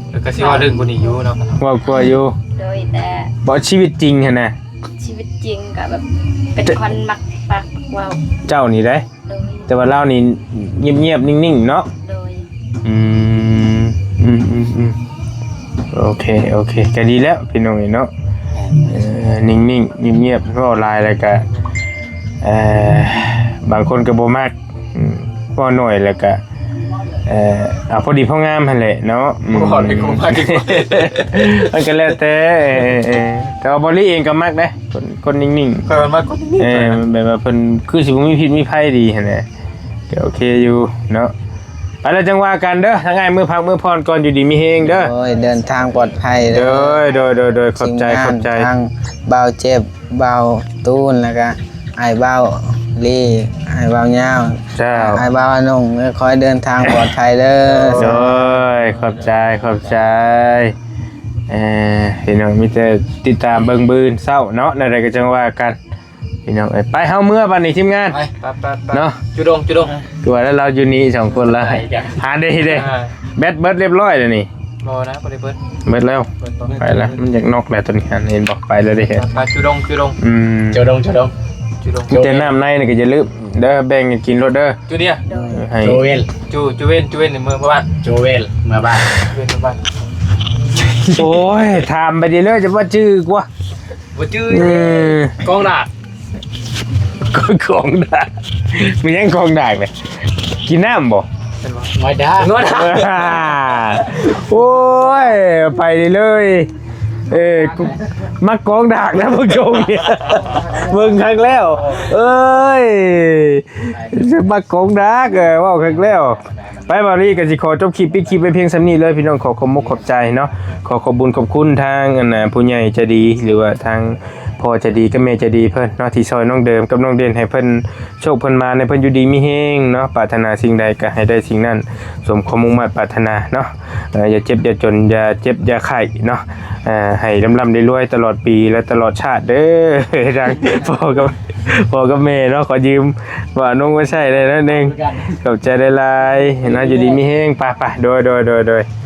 ເອີ ກໍຊິເວົ້າເລື່ອງກວ່ານີ້ຢູ່ເນາະ ເວົ້າກວ່າຢູ່ ໂດຍ ແຕ່ບໍ່ ຊີວິດຈິງຫັ້ນນະ ຊີວິດຈິງກໍແບບເປັນຄົນມັກປາກມັກເວົ້າ ເຈົ້ານີ້ໄດ໋ ໂດຍ ແຕ່ວ່າລາວນີ້ງຽບໆ ນິ່ງໆເນາະ ໂດຍ ອືມ ອືມໆໆ ໂອເຄ ໂອເຄ ກໍດີແລ້ວພີ່ນ້ອງເອີຍເນາະ ເອີ ນິ່ງໆ ງຽບໆ ເວົ້າຫຼາຍແລ້ວກໍ ເອີ ບາງຄົນກໍບໍ່ມັກ ອືມ ເວົ້າໜ້ອຍແລ້ວກະ ເອີ ເອົາພໍດີພໍງາມຫັ້ນແຫຼະເນາະ ອືມ ເວົ້າດີກໍມັກ ມັນກໍແລ້ວແຕ່ ເອີ ເອີ ແຕ່ວ່າບໍລິເອງກໍມັກເດ້ ຄົນ ຄົນນິ່ງໆ ຂ້ອຍມັນມັກຄົນນິ່ງໆ ເອີ ແບບວ່າເພິ່ນຄືຊິບໍ່ມີພິດມີໄພດີຫັ້ນແຫຼະ ກໍໂອເຄຢູ່ເນາະ ໄປແລ້ວຈັ່ງວ່າກັນເດີ ທາງອ້າຍເມືອພັກເມືອຜ່ອນກ່ອນ ຢູ່ດີມີແຮງເດີ ໂດຍ ເດີນທາງປອດໄພເດີ ໂດຍ ໂດຍ ໂດຍ ໂດຍ ຂອບໃຈ ທີມງານ ຂອບໃຈ ທາງບ່າວເຈັບ ບ່າວຕູນ ແລ້ວກະ ອ້າຍບ່າວລີ ອ້າຍບ່າວຍາວ ເຈົ້າ ອ້າຍບ່າວອານົງ ຂໍໃຫ້ເດີນທາງປອດໄພເດີ ໂດຍ ຂອບໃຈ ຂອບໃຈ ເອີ ພີ່ນ້ອງ ມີແຕ່ຕິດຕາມເບິ່ງມື້ອື່ນເຊົ້າເນາະ ແນວໃດກໍຈັ່ງວ່າກັນ ພີ່ນ້ອງເອີຍ ໄປ ເຮົາເມືອບັດນີ້ທີມງານ ໄປ ໄປ ໄປ ເນາະ ຈຸດົງ ຈຸດົງ ຄືວ່າແລ້ວ ລາວຢູ່ນີ້ສອງຄົນລະ ຫາເດ້ ເດ້ ອ່າ ແບັດເບິດຮຽບຮ້ອຍແລ້ວນີ້ ບໍ່ນະ ບໍ່ໄດ້ເບິດ ເບິດແລ້ວ ເບິດບໍ່ ໄປລະ ມັນຢາກນອກແລ້ວຕົວນີ້ ເຫັນບໍ່ ໄປແລ້ວເດ້ ໄປ ຈຸດົງ ຈຸດົງ ອືມ ຈຸດົງ ຈຸດົງ ຈຸດົງ ແຕ່ນ້ຳໃນນີ້ກໍຢ່າລືມເດີ ແບ່ງກັນກິນໂລດເດີ ຈຸເດຍ ໃຫ້ ຈຸເວນ ຈຸ ຈຸເວນ ຈຸເວນ ເມືອ ເມືອບ້ານ ຈຸເວນ ເມືອບ້ານ ຈຸເວນ ເມືອບ້ານ ໂອ້ຍ ຖາມໄປເລື້ອຍ ຈະວ່າຈື່ກວ່າ ບໍ່ຈື່ ເອີ ກອງດາກ ກອງດາກ ມີຫຍັງກອງດາກເລີຍ ກິນນ້ຳບໍ່? ມາດາ ໂອ້ຍ ໄປເລີຍ ເອີ ມັກກອງດາກນະ ເບິ່ງຊົງ ເບິ່ງຄັກແລ້ວ ເອີຍ ມັກກອງດາກ ເອີ ເວົ້າຄັກແລ້ວ. ໄປ ບ່າວລີກໍຊິຂໍຈົບຄລິບ ປິດຄລິບໄວ້ພຽງສ່ຳນີ້ເລີຍ ພີ່ນ້ອງ ຂໍຂອບມຸກຂອບໃຈເນາະ ຂໍຂອບບຸນຂອບຄຸນທາງ ອັນ ຜູ້ໃຫຍ່ໃຈດີ ຫຼືວ່າທາງພໍ່ໃຈດີກັບແມ່ໃຈດີເພິ່ນເນາະ ທີ່ຊ່ອຍນ້ອງເດີມກັບນ້ອງເດັ່ນ ໃຫ້ເພິ່ນໂຊກເພິ່ນໝານ ໃຫ້ເພິ່ນຢູ່ດີມີແຮງເນາະ ປາດຖະໜາສິ່ງໃດກໍໃຫ້ໄດ້ສິ່ງນັ້ນ ສົມຄວາມມຸ່ງມາດປາດຖະໜາເນາະ ເອີ ຢ່າເຈັບຢ່າຈົນ ຢ່າເຈັບຢ່າໄຂ້ເນາະ ອ່າ ໃຫ້ລ່ຳໆລວຍໆຕະຫຼອດປີ ແລະ ຕະຫຼອດຊາດເດີ ທາງພໍ່ກັບ ພໍ່ກັບແມ່ເນາະ ຂໍຢືມບ່າວນົງໄວ້ໃຊ້ໄດ້ໜ້ອຍໜຶ່ງ ຂອບໃຈຫຼາຍໆເນາະ ຢູ່ດີມີແຮງ ໄປໆ ໂດຍໆໆ.